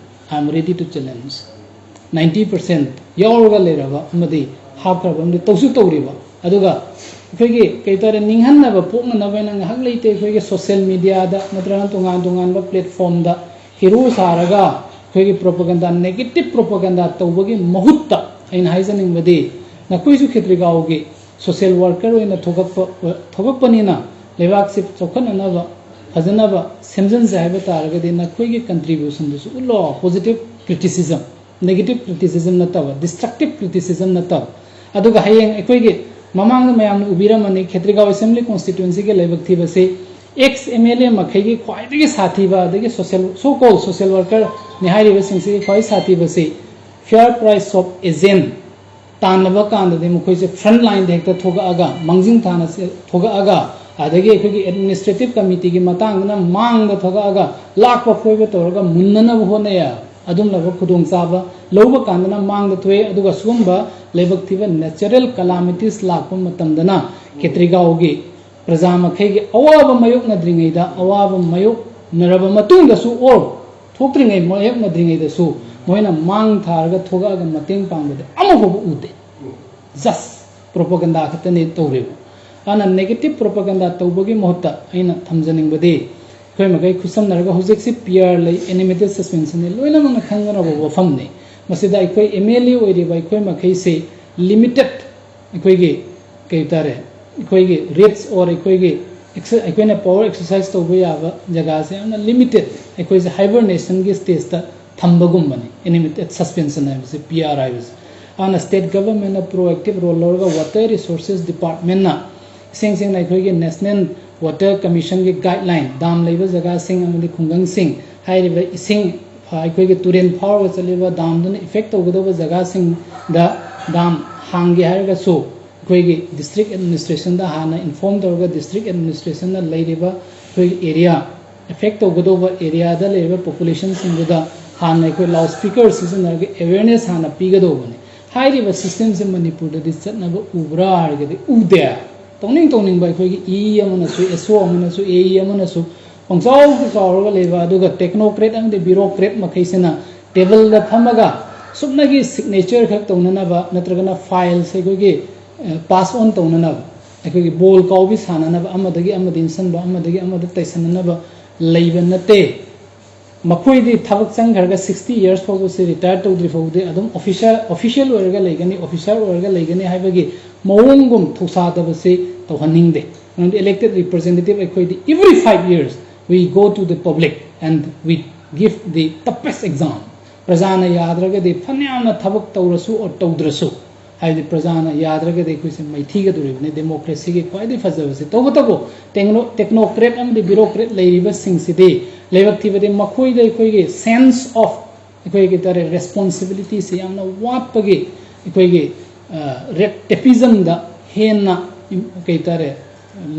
I am ready to challenge꯫ Ninety percent ꯌꯥꯎꯔꯒ ꯂꯩꯔꯕ ꯑꯃꯗꯤ ꯍꯥꯞꯈ꯭ꯔꯕ ꯑꯃꯗꯤ ꯇꯧꯁꯨ ꯇꯧꯔꯤꯕ꯫ ꯑꯗꯨꯒ ꯑꯩꯈꯣꯏꯒꯤ ꯀꯩ ꯍꯥꯏꯇꯥꯔꯦ, ꯅꯤꯡꯍꯟꯅꯕ ꯄꯣꯛꯅꯅꯕ ꯍꯥꯏꯅ ꯉꯥꯏꯍꯥꯛ ꯂꯩꯇꯦ ꯑꯩꯈꯣꯏꯒꯤ ꯁꯣꯁꯤꯌꯦꯜ ꯃꯤꯗꯤꯌꯥꯗ ꯅꯠꯇ꯭ꯔꯒꯅ ꯇꯣꯉꯥꯟ ꯇꯣꯉꯥꯟꯕ ꯄ꯭ꯂꯦꯠꯐꯣꯝꯗ ꯍꯤꯔꯣ ꯁꯥꯔꯒ ꯑꯩꯈꯣꯏꯒꯤ ꯄ꯭ꯔꯣꯄꯒꯟꯗꯥ, ꯅꯦꯒꯦꯇꯤꯞ ꯄ꯭ꯔꯣꯄꯒꯟꯗꯥ ꯇꯧꯕꯒꯤ ꯃꯍꯨꯠꯇ ꯑꯩꯅ ꯍꯥꯏꯖꯅꯤꯡꯕꯗꯤ, ꯅꯈꯣꯏꯁꯨ ꯈꯦꯇ꯭ꯔꯤꯒꯥꯎꯒꯤ ꯁꯣꯁꯤꯌꯦꯜ ꯋꯥꯔꯀꯔ ꯑꯣꯏꯅ ꯊꯣꯛꯂꯛꯄ, ꯊꯣꯛꯂꯛꯄꯅꯤꯅ ꯂꯩꯕꯥꯛꯁꯤ ꯆꯥꯎꯈꯠꯅꯅꯕ, ꯐꯖꯅꯕ ꯁꯦꯝꯖꯤꯟꯁꯦ ꯍꯥꯏꯕ ꯇꯥꯔꯒꯗꯤ ꯅꯈꯣꯏꯒꯤ ꯀꯟꯇ꯭ꯔꯤꯕ꯭ꯌꯨꯁꯟꯗꯨꯁꯨ ꯎꯠꯂꯣ꯫ ꯄꯣꯖꯤꯇꯤꯞ ꯀ꯭ꯔꯤꯇꯤꯁꯤꯖꯝ, ꯅꯦꯒꯦꯇꯤꯞ ꯀ꯭ꯔꯤꯇꯤꯁꯤꯖꯝ ꯅꯠꯇꯕ, ꯗꯤꯁꯇ꯭ꯔꯛꯇꯤꯞ ꯀ꯭ꯔꯤꯇꯤꯁꯤꯖꯝ ꯅꯠꯇꯕ꯫ ꯑꯗꯨꯒ ꯍꯌꯦꯡ ꯑꯩꯈꯣꯏꯒꯤ ꯃꯃꯥꯡꯗ ꯃꯌꯥꯝꯅ ꯎꯕꯤꯔꯝꯃꯅꯤ, ꯈꯦꯇ꯭ꯔꯤꯒꯥꯎ ꯑꯦꯁꯦꯝꯕ꯭ꯂꯤ ꯀꯣꯟꯁꯇꯤꯇ꯭ꯋꯦꯟꯁꯤꯒꯤ ꯂꯥꯏꯕꯛ ꯊꯤꯕꯁꯤ ꯑꯦꯛꯁ ꯑꯦꯝ ꯑꯦꯜ ꯑꯦ ꯃꯈꯩꯒꯤ ꯈ꯭ꯋꯥꯏꯗꯒꯤ ꯁꯥꯊꯤꯕ, ꯑꯗꯒꯤ ꯁꯣꯁꯤꯌꯦꯜ, ꯁꯣ ꯀꯣꯜ ꯁꯣꯁꯤꯌꯦꯜ ꯋꯥꯔꯀꯔꯅꯤ ꯍꯥꯏꯔꯤꯕꯁꯤꯡꯁꯤꯒꯤ ꯈ꯭ꯋꯥꯏ ꯁꯥꯊꯤꯕꯁꯤ ꯐꯤꯌꯔ ꯄ꯭ꯔꯥꯏꯁ ꯑꯣꯐ ꯑꯦꯖꯦꯟ ꯇꯥꯟꯅꯕ ꯀꯥꯟꯗꯗꯤ ꯃꯈꯣꯏꯁꯦ ꯐ꯭ꯔꯟꯠ ꯂꯥꯏꯟꯗ ꯍꯦꯛꯇ ꯊꯣꯛꯂꯛꯑꯒ, ꯃꯥꯡꯖꯤꯟ ꯊꯥꯅ ꯆꯦ-, ꯊꯣꯛꯂꯛꯑꯒ, ꯑꯗꯒꯤ ꯑꯩꯈꯣꯏꯒꯤ ꯑꯦꯗꯃꯤꯅꯤꯁꯇ꯭ꯔꯦꯇꯤꯞ ꯀꯃꯤꯇꯤꯒꯤ ꯃꯇꯥꯡꯗꯅ ꯃꯥꯡꯗ ꯊꯣꯛꯂꯛꯑꯒ ꯂꯥꯛꯄ ꯐꯣꯏꯕ ꯇꯧꯔꯒ ꯃꯨꯟꯅꯅꯕ ꯍꯣꯠꯅꯩ꯫ ꯑꯗꯨꯝꯂꯕ ꯈꯨꯗꯣꯡꯆꯥꯕ ꯂꯧꯕ ꯀꯥꯟꯗꯅ ꯃꯥꯡꯗ ꯊꯣꯛꯑꯦ꯫ ꯑꯗꯨꯒ ꯁꯤꯒꯨꯝꯕ ꯂꯥꯏꯕꯛ ꯊꯤꯕ ꯅꯦꯆꯔꯦꯜ ꯀꯂꯥꯃꯤꯇꯤꯁ ꯂꯥꯛꯄ ꯃꯇꯝꯗꯅ ꯈꯦꯇ꯭ꯔꯤꯒꯥꯎꯒꯤ ꯄ꯭ꯔꯖꯥ ꯃꯈꯩꯒꯤ ꯑꯋꯥꯕ ꯃꯥꯌꯣꯛꯅꯗ꯭ꯔꯤꯉꯩꯗ, ꯑꯋꯥꯕ ꯃꯥꯌꯣꯛꯅꯔꯕ ꯃꯇꯨꯡꯗꯁꯨ, ꯑꯣꯔ ꯊꯣꯛꯇ꯭ꯔꯤꯉꯩ, ꯃꯥꯌꯣꯛꯅꯗ꯭ꯔꯤꯉꯩꯗꯁꯨ ꯃꯣꯏꯅ ꯃꯥꯡ ꯊꯥꯔꯒ ꯊꯣꯛꯂꯛꯑꯒ ꯃꯇꯦꯡ ꯄꯥꯡꯕꯗꯤ ꯑꯃꯐꯥꯎꯕ ꯎꯗꯦ꯫ ꯖꯁ ꯄ꯭ꯔꯣꯄꯒꯟꯗꯥ ꯈꯛꯇꯅꯤ ꯇꯧꯔꯤꯕ꯫ ꯑꯗꯨꯅ ꯅꯦꯒꯦꯇꯤꯞ ꯄ꯭ꯔꯣꯄꯒꯟꯗꯥ ꯇꯧꯕꯒꯤ ꯃꯍꯨꯠꯇ ꯑꯩꯅ ꯊꯝꯖꯅꯤꯡꯕꯗꯤ, ꯑꯩꯈꯣꯏ ꯃꯈꯩ ꯈꯨꯠꯁꯝꯅꯔꯒ ꯍꯧꯖꯤꯛꯁꯤ ꯄꯤ ꯑꯥꯔ ꯂꯩ, ꯑꯦꯅꯤꯃꯦꯇꯦꯠ ꯁꯁꯄꯦꯟꯁꯟꯅꯤ, ꯂꯣꯏꯅꯃꯛꯅ ꯈꯪꯅꯔꯕ ꯋꯥꯐꯝꯅꯤ꯫ ꯃꯁꯤꯗ ꯑꯩꯈꯣꯏ ꯑꯦꯝ ꯑꯦꯜ ꯑꯦ ꯑꯣꯏꯔꯤꯕ ꯑꯩꯈꯣꯏ ꯃꯈꯩꯁꯤ ꯂꯤꯃꯤꯇꯦꯠ, ꯑꯩꯈꯣꯏꯒꯤ ꯀꯩ ꯍꯥꯏꯇꯥꯔꯦ, ꯑꯩꯈꯣꯏꯒꯤ ꯔꯤꯠꯁ ꯑꯣꯔ ꯑꯩꯈꯣꯏꯒꯤ ꯑꯦꯛꯁ-, ꯑꯩꯈꯣꯏꯅ ꯄꯋꯥꯔ ꯑꯦꯛꯁꯔꯁꯥꯏꯁ ꯇꯧꯕ ꯌꯥꯕ ꯖꯒꯥꯁꯦ ꯌꯥꯝꯅ ꯂꯤꯃꯤꯇꯦꯠ꯫ ꯑꯩꯈꯣꯏꯁꯦ ꯍꯥꯏꯕꯔꯅꯦꯁꯟꯒꯤ ꯁ꯭ꯇꯦꯖꯇ ꯊꯝꯕꯒꯨꯝꯕꯅꯤ ꯑꯦꯅꯤꯃꯦꯇꯦꯠ ꯁꯁꯄꯦꯟꯁꯟ ꯍꯥꯏꯕꯁꯦ, ꯄꯤ ꯑꯥꯔ ꯍꯥꯏꯕꯁꯦ꯫ ꯑꯗꯨꯅ ꯁ꯭ꯇꯦꯠ ꯒꯚꯔꯟꯃꯦꯟꯅ ꯄ꯭ꯔꯣꯑꯦꯛꯇꯤꯞ ꯔꯣꯜ ꯂꯧꯔꯒ ꯋꯥꯇꯔ ꯔꯤꯁꯣꯔꯁꯦꯁ ꯗꯤꯄꯥꯔꯠꯃꯦꯟꯅ ꯏꯁꯦꯡ ꯁꯦꯡꯅ ꯑꯩꯈꯣꯏꯒꯤ National Water Commission ꯒꯤ guideline, ꯗꯥꯝ ꯂꯩꯕ ꯖꯒꯥꯁꯤꯡ ꯑꯃꯗꯤ ꯈꯨꯡꯒꯪꯁꯤꯡ, ꯍꯥꯏꯔꯤꯕ ꯏꯁꯤꯡ, ꯑ, ꯑꯩꯈꯣꯏꯒꯤ ꯇꯨꯔꯦꯟ ꯐꯥꯎꯔꯒ ꯆꯠꯂꯤꯕ ꯗꯥꯝꯗꯨꯅ effect ꯇꯧꯒꯗꯧꯕ ꯖꯒꯥꯁꯤꯡꯗ ꯗꯥꯝ ꯍꯥꯡꯒꯦ ꯍꯥꯏꯔꯒꯁꯨ ꯑꯩꯈꯣꯏꯒꯤ district administration ꯗ ꯍꯥꯟꯅ inform ꯇꯧꯔꯒ district administration ꯅ ꯂꯩꯔꯤꯕ ꯑꯩꯈꯣꯏꯒꯤ area, effect ꯇꯧꯒꯗꯧꯕ area ꯗ ꯂꯩꯔꯤꯕ population ꯁꯤꯡꯗꯨꯗ ꯍꯥꯟꯅ ꯑꯩꯈꯣꯏ loudspeaker ꯁꯤꯖꯤꯟꯅꯔꯒ awareness ꯍꯥꯟꯅ ꯄꯤꯒꯗꯧꯕꯅꯤ꯫ ꯍꯥꯏꯔꯤꯕ system ꯁꯦ ꯃꯅꯤꯄꯨꯔꯗꯗꯤ ꯆꯠꯅꯕ ꯎꯕ꯭ꯔꯥ ꯍꯥꯏꯔꯒꯗꯤ ꯎꯗꯦ꯫ ꯇꯧꯅꯤꯡ ꯇꯧꯅꯤꯡꯕ ꯑꯩꯈꯣꯏꯒꯤ E E ꯑꯃꯅꯁꯨ, S O ꯑꯃꯅꯁꯨ, A E ꯑꯃꯅꯁꯨ ꯄꯪꯆꯥꯎꯗ ꯆꯥꯎꯔꯒ ꯂꯩꯕ, ꯑꯗꯨꯒ technocrat ꯑꯃꯗꯤ bureaucrat ꯃꯈꯩꯁꯤꯅ table ꯗ ꯐꯝꯃꯒ ꯁꯨꯞꯅꯒꯤ signature ꯈꯛ ꯇꯧꯅꯅꯕ ꯅꯠꯇ꯭ꯔꯒꯅ file ꯁꯦ ꯑꯩꯈꯣꯏꯒꯤ, ꯑ, pass on ꯇꯧꯅꯅꯕ, ꯑꯩꯈꯣꯏꯒꯤ ball ꯀꯥꯎꯕꯤ ꯁꯥꯟꯅꯅꯕ, ꯑꯃꯗꯒꯤ ꯑꯃꯗ ꯏꯟꯁꯤꯟꯕ, ꯑꯃꯗꯒꯤ ꯑꯃꯗ ꯇꯩꯁꯟꯅꯅꯕ ꯂꯩꯕ ꯅꯠꯇꯦ꯫ ꯃꯈꯣꯏꯗꯤ ꯊꯕꯛ ꯆꯪꯈ꯭ꯔꯒ sixty years ꯐꯥꯎꯕꯁꯤ retire ꯇꯧꯗ꯭ꯔꯤ ꯐꯥꯎꯕꯗꯤ ꯑꯗꯨꯝ officer, official ꯑꯣꯏꯔꯒ ꯂꯩꯒꯅꯤ, officer ꯑꯣꯏꯔꯒ ꯂꯩꯒꯅꯤ ꯍꯥꯏꯕꯒꯤ ꯃꯑꯣꯡꯒꯨꯝ ꯊꯧꯁꯥꯗꯕꯁꯤ ꯇꯧꯍꯟꯅꯤꯡꯗꯦ꯫ ꯃꯔꯝꯗꯤ elected representative ꯑꯩꯈꯣꯏꯗꯤ every five years we go to the public and we give the toughest exam. ꯄ꯭ꯔꯖꯥꯅ ꯌꯥꯗ꯭ꯔꯒꯗꯤ ꯐꯅꯌꯥꯝꯅ ꯊꯕꯛ ꯇꯧꯔꯁꯨ or ꯇꯧꯗ꯭ꯔꯁꯨ, ꯍꯥꯏꯕꯗꯤ ꯄ꯭ꯔꯖꯥꯅ ꯌꯥꯗ꯭ꯔꯒꯗꯤ ꯑꯩꯈꯣꯏꯁꯦ ꯃꯩꯊꯤꯒꯗꯧꯔꯤꯕꯅꯤ꯫ Democracy ꯒꯤ ꯈ꯭ꯋꯥꯏꯗꯒꯤ ꯐꯖꯕꯁꯦ, ꯇꯧꯕꯇꯕꯨ techno-, technocrat ꯑꯃꯗꯤ bureaucrat ꯂꯩꯔꯤꯕꯁꯤꯡꯁꯤꯗꯤ ꯂꯥꯏꯕꯛ ꯊꯤꯕꯗꯤ ꯃꯈꯣꯏꯗ ꯑꯩꯈꯣꯏꯒꯤ sense of, ꯑꯩꯈꯣꯏꯒꯤ ꯇꯥꯔꯦ, responsibility ꯁꯤ ꯌꯥꯝꯅ ꯋꯥꯠꯄꯒꯤ, ꯑꯩꯈꯣꯏꯒꯤ, ꯑ, red tapeism ꯗ ꯍꯦꯟꯅ, ꯀꯩ ꯇꯥꯔꯦ,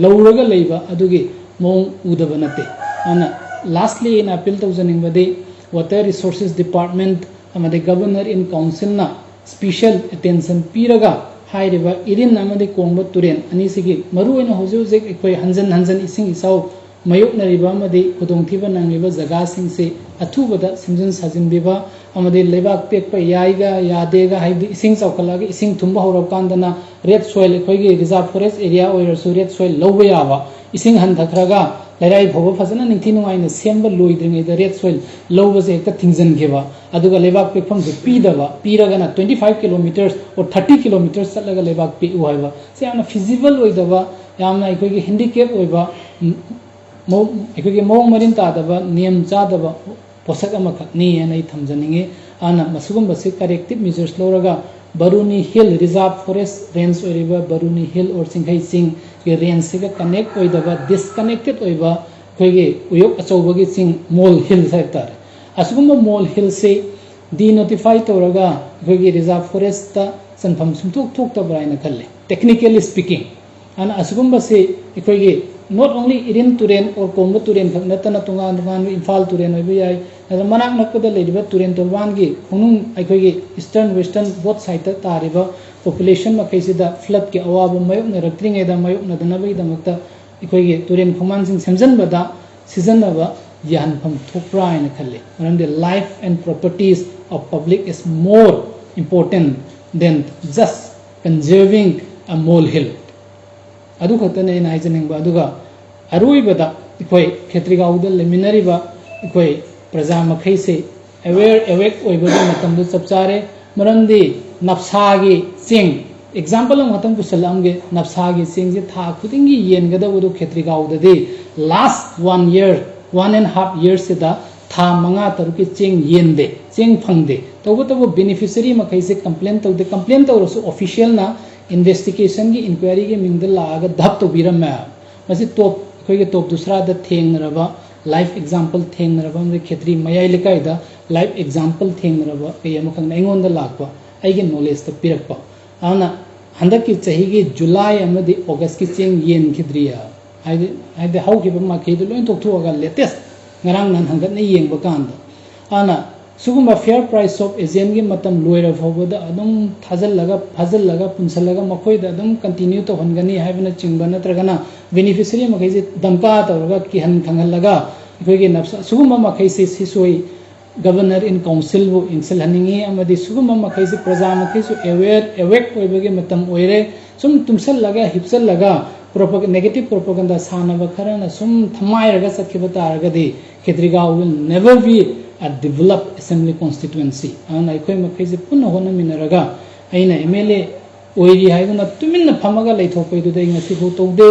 ꯂꯧꯔꯒ ꯂꯩꯕ ꯑꯗꯨꯒꯤ ꯃꯑꯣꯡ ꯎꯗꯕ ꯅꯠꯇꯦ꯫ ꯑꯗꯨꯅ lastly ꯑꯩꯅ appeal ꯇꯧꯖꯅꯤꯡꯕꯗꯤ Water Resources Department ꯑꯃꯗꯤ Governor in Council ꯅ special attention ꯄꯤꯔꯒ ꯍꯥꯏꯔꯤꯕ ꯏꯔꯤꯟ ꯑꯃꯗꯤ ꯀꯣꯡꯕ ꯇꯨꯔꯦꯜ ꯑꯅꯤꯁꯤꯒꯤ, ꯃꯔꯨꯑꯣꯏꯅ ꯍꯧꯖꯤꯛ ꯍꯧꯖꯤꯛ ꯑꯩꯈꯣꯏ ꯍꯟꯖꯟ ꯍꯟꯖꯟ ꯏꯁꯤꯡ ꯏꯆꯥꯎ ꯃꯥꯌꯣꯛꯅꯔꯤꯕ ꯑꯃꯗꯤ ꯈꯨꯗꯣꯡꯊꯤꯕ ꯅꯪꯂꯤꯕ ꯖꯒꯥꯁꯤꯡꯁꯤ ꯑꯊꯨꯕꯗ ꯁꯦꯝꯖꯤꯟ ꯁꯥꯖꯤꯟꯕꯤꯕ, ꯑꯃꯗꯤ ꯂꯩꯕꯥꯛ ꯄꯦꯛꯄ ꯌꯥꯏꯒ ꯌꯥꯗꯦꯒ, ꯍꯥꯏꯕꯗꯤ ꯏꯁꯤꯡ ꯆꯥꯎꯈꯠꯂꯛꯑꯒ ꯏꯁꯤꯡ ꯊꯨꯝꯕ ꯍꯧꯔꯀꯥꯟꯗꯅ red soil, ꯑꯩꯈꯣꯏꯒꯤ reserve forest area ꯑꯣꯏꯔꯁꯨ red soil ꯂꯧꯕ ꯌꯥꯕ, ꯏꯁꯤꯡ ꯍꯟꯊꯈ꯭ꯔꯒ ꯂꯩꯔꯥꯏ ꯐꯥꯎꯕ ꯐꯖꯅ ꯅꯤꯡꯊꯤ ꯅꯨꯡꯉꯥꯏꯅ ꯁꯦꯝꯕ ꯂꯣꯏꯗ꯭ꯔꯤꯉꯩꯗ red soil ꯂꯧꯕꯁꯦ ꯍꯦꯛꯇ ꯊꯤꯡꯖꯤꯟꯈꯤꯕ, ꯑꯗꯨꯒ ꯂꯩꯕꯥꯛ ꯄꯦꯛꯐꯝꯁꯨ ꯄꯤꯗꯕ, ꯄꯤꯔꯒꯅ twenty five kilometers or thirty kilometers ꯆꯠꯂꯒ ꯂꯩꯕꯥꯛ ꯄꯦꯛꯎ ꯍꯥꯏꯕ, ꯁꯤ ꯌꯥꯝꯅ feasible ꯑꯣꯏꯗꯕ, ꯌꯥꯝꯅ ꯑꯩꯈꯣꯏꯒꯤ handicap ꯑꯣꯏꯕ, ꯎꯝ, ꯃꯑꯣꯡ-, ꯑꯩꯈꯣꯏꯒꯤ ꯃꯑꯣꯡ ꯃꯔꯤꯟ ꯇꯥꯗꯕ, ꯅꯤꯌꯝ ꯆꯥꯗꯕ ꯄꯣꯠꯁꯛ ꯑꯃꯈꯛꯅꯤ ꯍꯥꯏꯅ ꯑꯩ ꯊꯝꯖꯅꯤꯡꯉꯤ꯫ ꯑꯗꯨꯅ ꯃꯁꯤꯒꯨꯝꯕꯁꯤ corrective measures ꯂꯧꯔꯒ ꯕꯔꯨꯅꯤ ꯍꯤꯜ ꯔꯤꯖꯥꯔꯚ ꯐꯣꯔꯦꯁ ꯔꯦꯟꯖ ꯑꯣꯏꯔꯤꯕ ꯕꯔꯨꯅꯤ ꯍꯤꯜ ꯑꯣꯔ ꯆꯤꯡꯈꯩ ꯆꯤꯡꯒꯤ ꯔꯦꯟꯖꯁꯤꯒ ꯀꯅꯦꯛ ꯑꯣꯏꯗꯕ, ꯗꯤꯁꯀꯅꯦꯛꯇꯦꯠ ꯑꯣꯏꯕ ꯑꯩꯈꯣꯏꯒꯤ ꯎꯌꯣꯛ ꯑꯆꯧꯕꯒꯤ ꯆꯤꯡ, ꯃꯣꯜ ꯍꯤꯜꯁ ꯍꯥꯏꯕ ꯇꯥꯔꯦ꯫ ꯑꯁꯤꯒꯨꯝꯕ ꯃꯣꯜ ꯍꯤꯜꯁꯤ ꯗꯤꯅꯣꯇꯤꯐꯥꯏ ꯇꯧꯔꯒ ꯑꯩꯈꯣꯏꯒꯤ ꯔꯤꯖꯥꯔꯚ ꯐꯣꯔꯦꯁꯇ ꯆꯟꯐꯝ ꯁꯨꯡꯊꯣꯛ ꯊꯣꯛꯇꯕ꯭ꯔꯥ ꯍꯥꯏꯅ ꯈꯜꯂꯤ, technically speaking꯫ ꯑꯗꯨꯅ ꯑꯁꯤꯒꯨꯝꯕꯁꯤ ꯑꯩꯈꯣꯏꯒꯤ not only ꯏꯔꯤꯜ ꯇꯨꯔꯦꯜ ꯑꯣꯔ ꯀꯣꯡꯕ ꯇꯨꯔꯦꯜ ꯈꯛ ꯅꯠꯇꯅ ꯇꯣꯉꯥꯟ ꯇꯣꯉꯥꯟꯕ ꯏꯝꯐꯥꯜ ꯇꯨꯔꯦꯜ ꯑꯣꯏꯕ ꯌꯥꯏ, ꯑꯗ ꯃꯅꯥꯛ ꯅꯛꯄꯗ ꯂꯩꯔꯤꯕ ꯇꯨꯔꯦꯜ ꯇꯣꯔꯕꯥꯟꯒꯤ ꯈꯣꯡꯅꯨꯡ ꯑꯩꯈꯣꯏꯒꯤ ꯏꯁꯇꯔꯟ ꯋꯦꯁꯇꯔꯟ ꯕꯣꯠ ꯁꯥꯏꯠꯇ ꯇꯥꯔꯤꯕ ꯄꯣꯄꯨꯂꯦꯁꯟ ꯃꯈꯩꯁꯤꯗ ꯐ꯭ꯂꯠꯀꯤ ꯑꯋꯥꯕ ꯃꯥꯌꯣꯛꯅꯔꯛꯇ꯭ꯔꯤꯉꯩꯗ ꯃꯥꯌꯣꯛꯅꯗꯅꯕꯒꯤꯗꯃꯛꯇ ꯑꯩꯈꯣꯏꯒꯤ ꯇꯨꯔꯦꯜ ꯈꯣꯡꯕꯥꯟꯁꯤꯡ ꯁꯦꯝꯖꯤꯟꯕꯗ ꯁꯤꯖꯤꯟꯅꯕ ꯌꯥꯍꯟꯐꯝ ꯊꯣꯛꯄ꯭ꯔꯥ ꯍꯥꯏꯅ ꯈꯜꯂꯤ꯫ ꯃꯔꯝꯗꯤ life and properties of public is more important than just conserving a molehill꯫ ꯑꯗꯨ ꯈꯛꯇꯅꯤ ꯑꯩꯅ ꯍꯥꯏꯖꯅꯤꯡꯕ꯫ ꯑꯗꯨꯒ ꯑꯔꯣꯏꯕꯗ ꯑꯩꯈꯣꯏ ꯈꯦꯇ꯭ꯔꯤꯒꯥꯎꯗ ꯂꯩꯃꯤꯟꯅꯔꯤꯕ ꯑꯩꯈꯣꯏ ꯄ꯭ꯔꯖꯥ ꯃꯈꯩꯁꯦ aware, awake ꯑꯣꯏꯕꯒꯤ ꯃꯇꯝꯗꯨ ꯆꯞ ꯆꯥꯔꯦ꯫ ꯃꯔꯝꯗꯤ ꯅꯞꯁꯥꯒꯤ ꯆꯦꯡ, example ꯑꯃꯈꯛꯇꯪ ꯄꯨꯁꯜꯂꯛꯑꯝꯒꯦ, ꯅꯞꯁꯥꯒꯤ ꯆꯦꯡꯁꯦ ꯊꯥ ꯈꯨꯗꯤꯡꯒꯤ ꯌꯦꯟꯒꯗꯧꯕꯗꯨ ꯈꯦꯇ꯭ꯔꯤꯒꯥꯎꯗꯗꯤ last one year, one and half yearꯁꯤꯗ ꯊꯥ ꯃꯉꯥ ꯇꯔꯨꯛꯀꯤ ꯆꯦꯡ ꯌꯦꯟꯗꯦ, ꯆꯦꯡ ꯐꯪꯗꯦ꯫ ꯇꯧꯕꯇꯕꯨ beneficiary ꯃꯈꯩꯁꯦ complain ꯇꯧꯗꯦ, complain ꯇꯧꯔꯁꯨ officialꯅ investigationꯒꯤ, inquiryꯒꯤ ꯃꯤꯡꯗ ꯂꯥꯛꯑꯒ ꯙꯞ ꯇꯧꯕꯤꯔꯝꯃꯦ꯫ ꯃꯁꯤ ꯇꯣꯞ, ꯑꯩꯈꯣꯏꯒꯤ ꯇꯣꯞ ꯗꯨꯁ꯭ꯔꯥꯗ ꯊꯦꯡꯅꯔꯕ, live example ꯊꯦꯡꯅꯔꯕ, ꯑꯃꯗꯤ ꯈꯦꯇ꯭ꯔꯤ ꯃꯌꯥꯏ ꯂꯩꯀꯥꯏꯗ live example ꯊꯦꯡꯅꯔꯕ ꯀꯩ ꯑꯃꯈꯛꯅ ꯑꯩꯉꯣꯟꯗ ꯂꯥꯛꯄ, ꯑꯩꯒꯤ knowledgeꯇ ꯄꯤꯔꯛꯄ꯫ ꯑꯗꯨꯅ ꯍꯟꯗꯛꯀꯤ ꯆꯍꯤꯒꯤ July ꯑꯃꯗꯤ Augustꯀꯤ ꯆꯦꯡ ꯌꯦꯟꯈꯤꯗ꯭ꯔꯤ꯫ ꯍꯥꯏꯗꯤ, ꯍꯥꯏꯗꯤ ꯍꯧꯈꯤꯕ ꯃꯥꯏꯀꯩꯗꯨ ꯂꯣꯏ ꯇꯣꯛꯊꯣꯛꯑꯒ latest ꯉꯔꯥꯡ ꯅꯍꯥꯟ ꯍꯪꯒꯠꯅ ꯌꯦꯡꯕ ꯀꯥꯟꯗ꯫ ꯑꯗꯨꯅ ꯁꯤꯒꯨꯝꯕ fair price of agentꯒꯤ ꯃꯇꯝ ꯂꯣꯏꯔ ꯐꯥꯎꯕꯗ ꯑꯗꯨꯝ ꯊꯥꯖꯤꯜꯂꯒ, ꯐꯥꯖꯤꯜꯂꯒ, ꯄꯨꯟꯁꯤꯜꯂꯒ ꯃꯈꯣꯏꯗ ꯑꯗꯨꯝ continue ꯇꯧꯍꯟꯒꯅꯤ ꯍꯥꯏꯕꯅꯆꯤꯡꯕ, ꯅꯠꯇ꯭ꯔꯒꯅ beneficiary ꯃꯈꯩꯁꯦ ꯙꯝꯀꯥ ꯇꯧꯔꯒ, ꯀꯤꯍꯟ ꯈꯪꯍꯜꯂꯒ, ꯑꯩꯈꯣꯏꯒꯤ ꯅꯞꯁ-, ꯁꯤꯒꯨꯝꯕ ꯃꯈꯩꯁꯦ ꯁꯤꯁꯣꯏ Governor in Councilꯕꯨ ꯌꯦꯡꯁꯤꯜꯍꯟꯅꯤꯡꯉꯤ, ꯑꯃꯗꯤ ꯁꯤꯒꯨꯝꯕ ꯃꯈꯩꯁꯦ ꯄ꯭ꯔꯖꯥ ꯃꯈꯩꯁꯨ aware, awake ꯑꯣꯏꯕꯒꯤ ꯃꯇꯝ ꯑꯣꯏꯔꯦ꯫ ꯁꯨꯝ ꯇꯨꯝꯁꯜꯂꯒ, ꯍꯤꯞꯆꯜꯂꯒ, propag-, negative propaganda ꯁꯥꯟꯅꯕ ꯈꯔꯅ ꯁꯨꯝ ꯊꯃꯥꯏꯔꯒ ꯆꯠꯈꯤꯕ ꯇꯥꯔꯒꯗꯤ, Khetrigao will never be a developed assembly constituency꯫ ꯑꯗꯨꯅ ꯑꯩꯈꯣꯏ ꯃꯈꯩꯁꯦ ꯄꯨꯟꯅ ꯍꯣꯠꯅꯃꯤꯟꯅꯔꯒ, ꯑꯩꯅ MLA ꯑꯣꯏꯔꯤ ꯍꯥꯏꯗꯨꯅ ꯇꯨꯃꯤꯟꯅ ꯐꯝꯃꯒ ꯂꯩꯊꯣꯛꯄꯩꯗꯨꯗꯤ ꯑꯩ ꯉꯁꯤꯐꯥꯎ ꯇꯧꯗꯦ꯫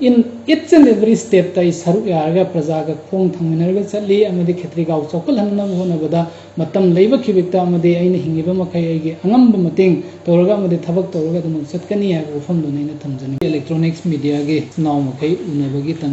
In each and every stepꯇ ꯑꯩ ꯁꯔꯨꯛ ꯌꯥꯔꯒ ꯄ꯭ꯔꯖꯥꯒ ꯈꯣꯡ ꯊꯥꯡꯃꯤꯟꯅꯔꯒ ꯆꯠꯂꯤ ꯑꯃꯗꯤ ꯈꯦꯇ꯭ꯔꯤꯒꯥꯎ ꯆꯥꯎꯈꯠꯍꯟꯅꯕ ꯍꯣꯠꯅꯕꯗ ꯃꯇꯝ ꯂꯩꯕ ꯈꯤꯕꯤꯛꯇ ꯑꯃꯗꯤ ꯑꯩꯅ ꯍꯤꯡꯉꯤꯕ ꯃꯈꯩ ꯑꯩꯒꯤ ꯑꯉꯝꯕ ꯃꯇꯦꯡ ꯇꯧꯔꯒ ꯑꯃꯗꯤ ꯊꯕꯛ ꯇꯧꯔꯒ ꯑꯗꯨꯃꯛ ꯆꯠꯀꯅꯤ ꯍꯥꯏꯕ ꯋꯥꯐꯝꯗꯨꯅ ꯑꯩꯅ ꯊꯝꯖꯅꯤꯡꯉꯤ꯫ Electronics mediaꯒꯤ ꯏꯆꯤꯟ ꯏꯅꯥꯎ ꯃꯈꯩ ꯎꯅꯕꯒꯤ ꯇꯥꯟꯖꯥ